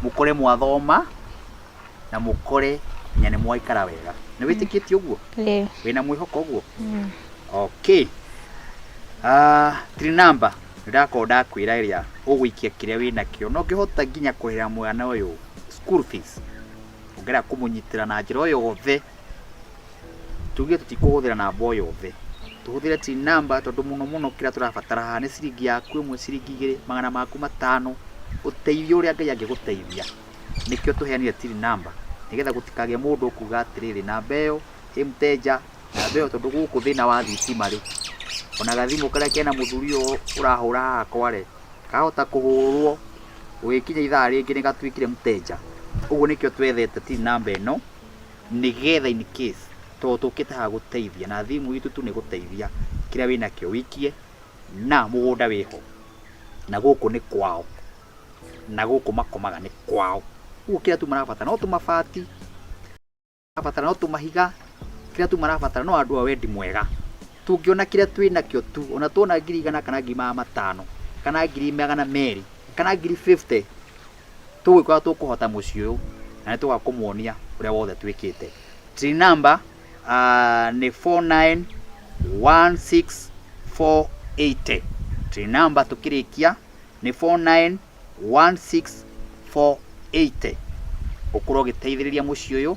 Mũkore mwathoma, na mũkore nginya nĩ mwaikara wega. Nĩ wĩtĩkĩtie ũguo? Ĩĩ. Wĩna mwĩhoko ũguo? Okay. Ah, till number ndakorwo ndakwĩra ĩrĩa ũgũikia kĩrĩa wĩnakĩo na ũngĩhota nginya kũrĩhĩra mwana ũyũ school fees ũngĩenda kũmũnyitĩra na njĩra o yothe tuge tũtikũhũthĩra namba o yothe tũhũthĩre till number tondũ mũno mũno kĩrĩa tũrabatara haha nĩ ciringi yaku ĩmwe ciringi igĩrĩ magana maku matano ũteithio ũrĩa Ngai angĩgũteithia nĩkĩo tũheanire till number nĩgetha gũtikagĩe mũndũ ũkuga atĩrĩrĩ namba ĩyo ĩ mteja namba ĩyo tondũ gũkũ thĩna wa thitima rĩ ona gathimũ karĩa kena mũthuri ũyũ ũrahũra haha kware kahota kũhũrwo gũgĩkinya ithaa rĩngĩ nĩ gatuĩkire mteja ũguo nĩkĩo twethete till number ĩno nĩgetha in case tondũ tũkĩte haha gũteithia na thimũ itũ tu nĩ gũteithia kĩrĩa wĩnakĩo wĩikie na mũgũnda wĩho na gũkũ nĩ kwao na gũkũ makomaga nĩ kwao ũguo kĩrĩa tu marabatara no tũmabati marabatara no tũmahiga kĩrĩa tu marabatara no andũ a wendi mwega tũngĩona kĩrĩa twĩ nakĩo tu ona tuona ngiri igana kana ngiri magana matano kana ngiri magana merĩ kana ngiri 50 tũgwĩkora tũkũhota mũciĩ ũyũ na nĩ tũgoka kũmuonia ũrĩa wothe twĩkĩte. Till number nĩ 4916480. Till number tũkĩrĩkia nĩ 4916480. Ũkorwo ũgĩteithĩrĩria mũciĩ ũyũ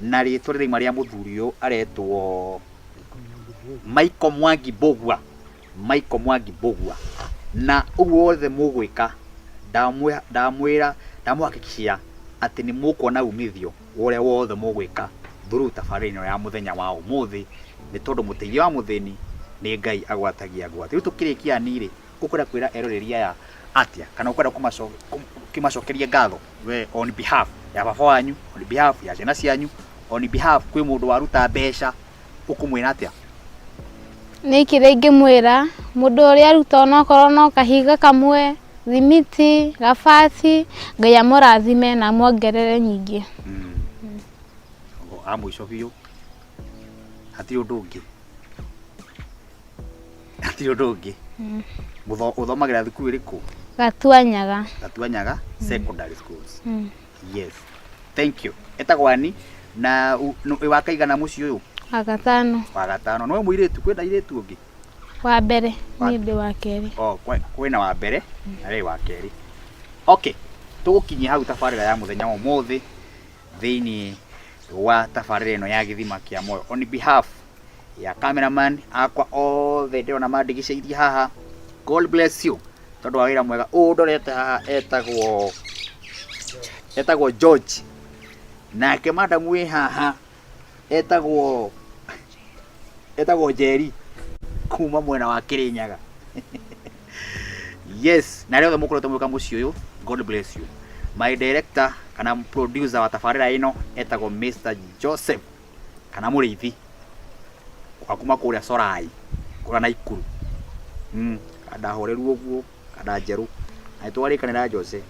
na rĩtwa rĩraima rĩa mũthuri ũyũ aretwo Michael Mwangi Mbũgua. Michael Mwangi Mbũgua. Na ũguo wothe mũgwĩka ndamwĩra ndamũhakikishia atĩ nĩ mũkuona umithio wa ũrĩa wothe mũgwĩka through tabarĩra ĩno ya mũthenya wa ũmũthĩ nĩ tondũ mũteithia wa mũthĩni nĩ Ngai agwatagia ngwati. Rĩu tũkĩrĩkia ni rĩ, ũkwenda kwĩra eroreri aya atĩa kana ũkwenda kũmacokeria ngatho we on behalf ya baba wanyu, on behalf ya ciana cianyu, on behalf kwĩ mũndũ waruta mbeca ũkũmwĩra atĩa? Nĩ kĩrĩa ingĩmwĩra mũndũ ũrĩa aruta onokorwo no kahiga kamwe, thimiti, gabati, Ngai amũrathime na amuongerere nyingĩ. A mũico biũ hatirĩ ũndũ ũngĩ, hatirĩ ũndũ ũngĩ. Ũthomagĩra thukuru ĩrĩkũ? Gatuanyaga. Gatuanyaga Secondary Schools. Yes. Thank you. Etagwo Ani na wĩ wa kaigana mũciĩ ũyũ? Wa gatano. Wa gatano. Nĩwe mũirĩtu, kwĩna airĩtu ũngĩ? Wa mbere, niĩ ndĩ wa kerĩ. Oh, kwĩna wa mbere na we wa kerĩ. Okay, tũgũkinyia hau tabarĩra ya mũthenya wa ũmũthĩ thĩinĩ wa tabarĩra ĩno ya gĩthima kĩa muoyo. On behalf ya cameraman akwa othe ndĩrona mandigicĩirie haha, God bless you tondũ wa wĩra mwega ũũ ndorete haha etagwo etagwo George, nake madam wĩ haha etagwo etagwo Njeri kuma mwena wa Kĩrĩnyaga. Yes, na arĩa othe mũkoretwo mũgĩũka mũciĩ ũyũ, God bless you. My director kana producer wa tabarĩra ĩno etagwo Mr Joseph kana Mũrĩithi wa kuma kũrĩa Sorai kũrĩa Naikuru. Kanda horeru ũguo, kanda njerũ. Na nĩtwarĩkanĩra Jose,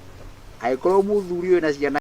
angĩkorwo mũthuri ũyũ na ciana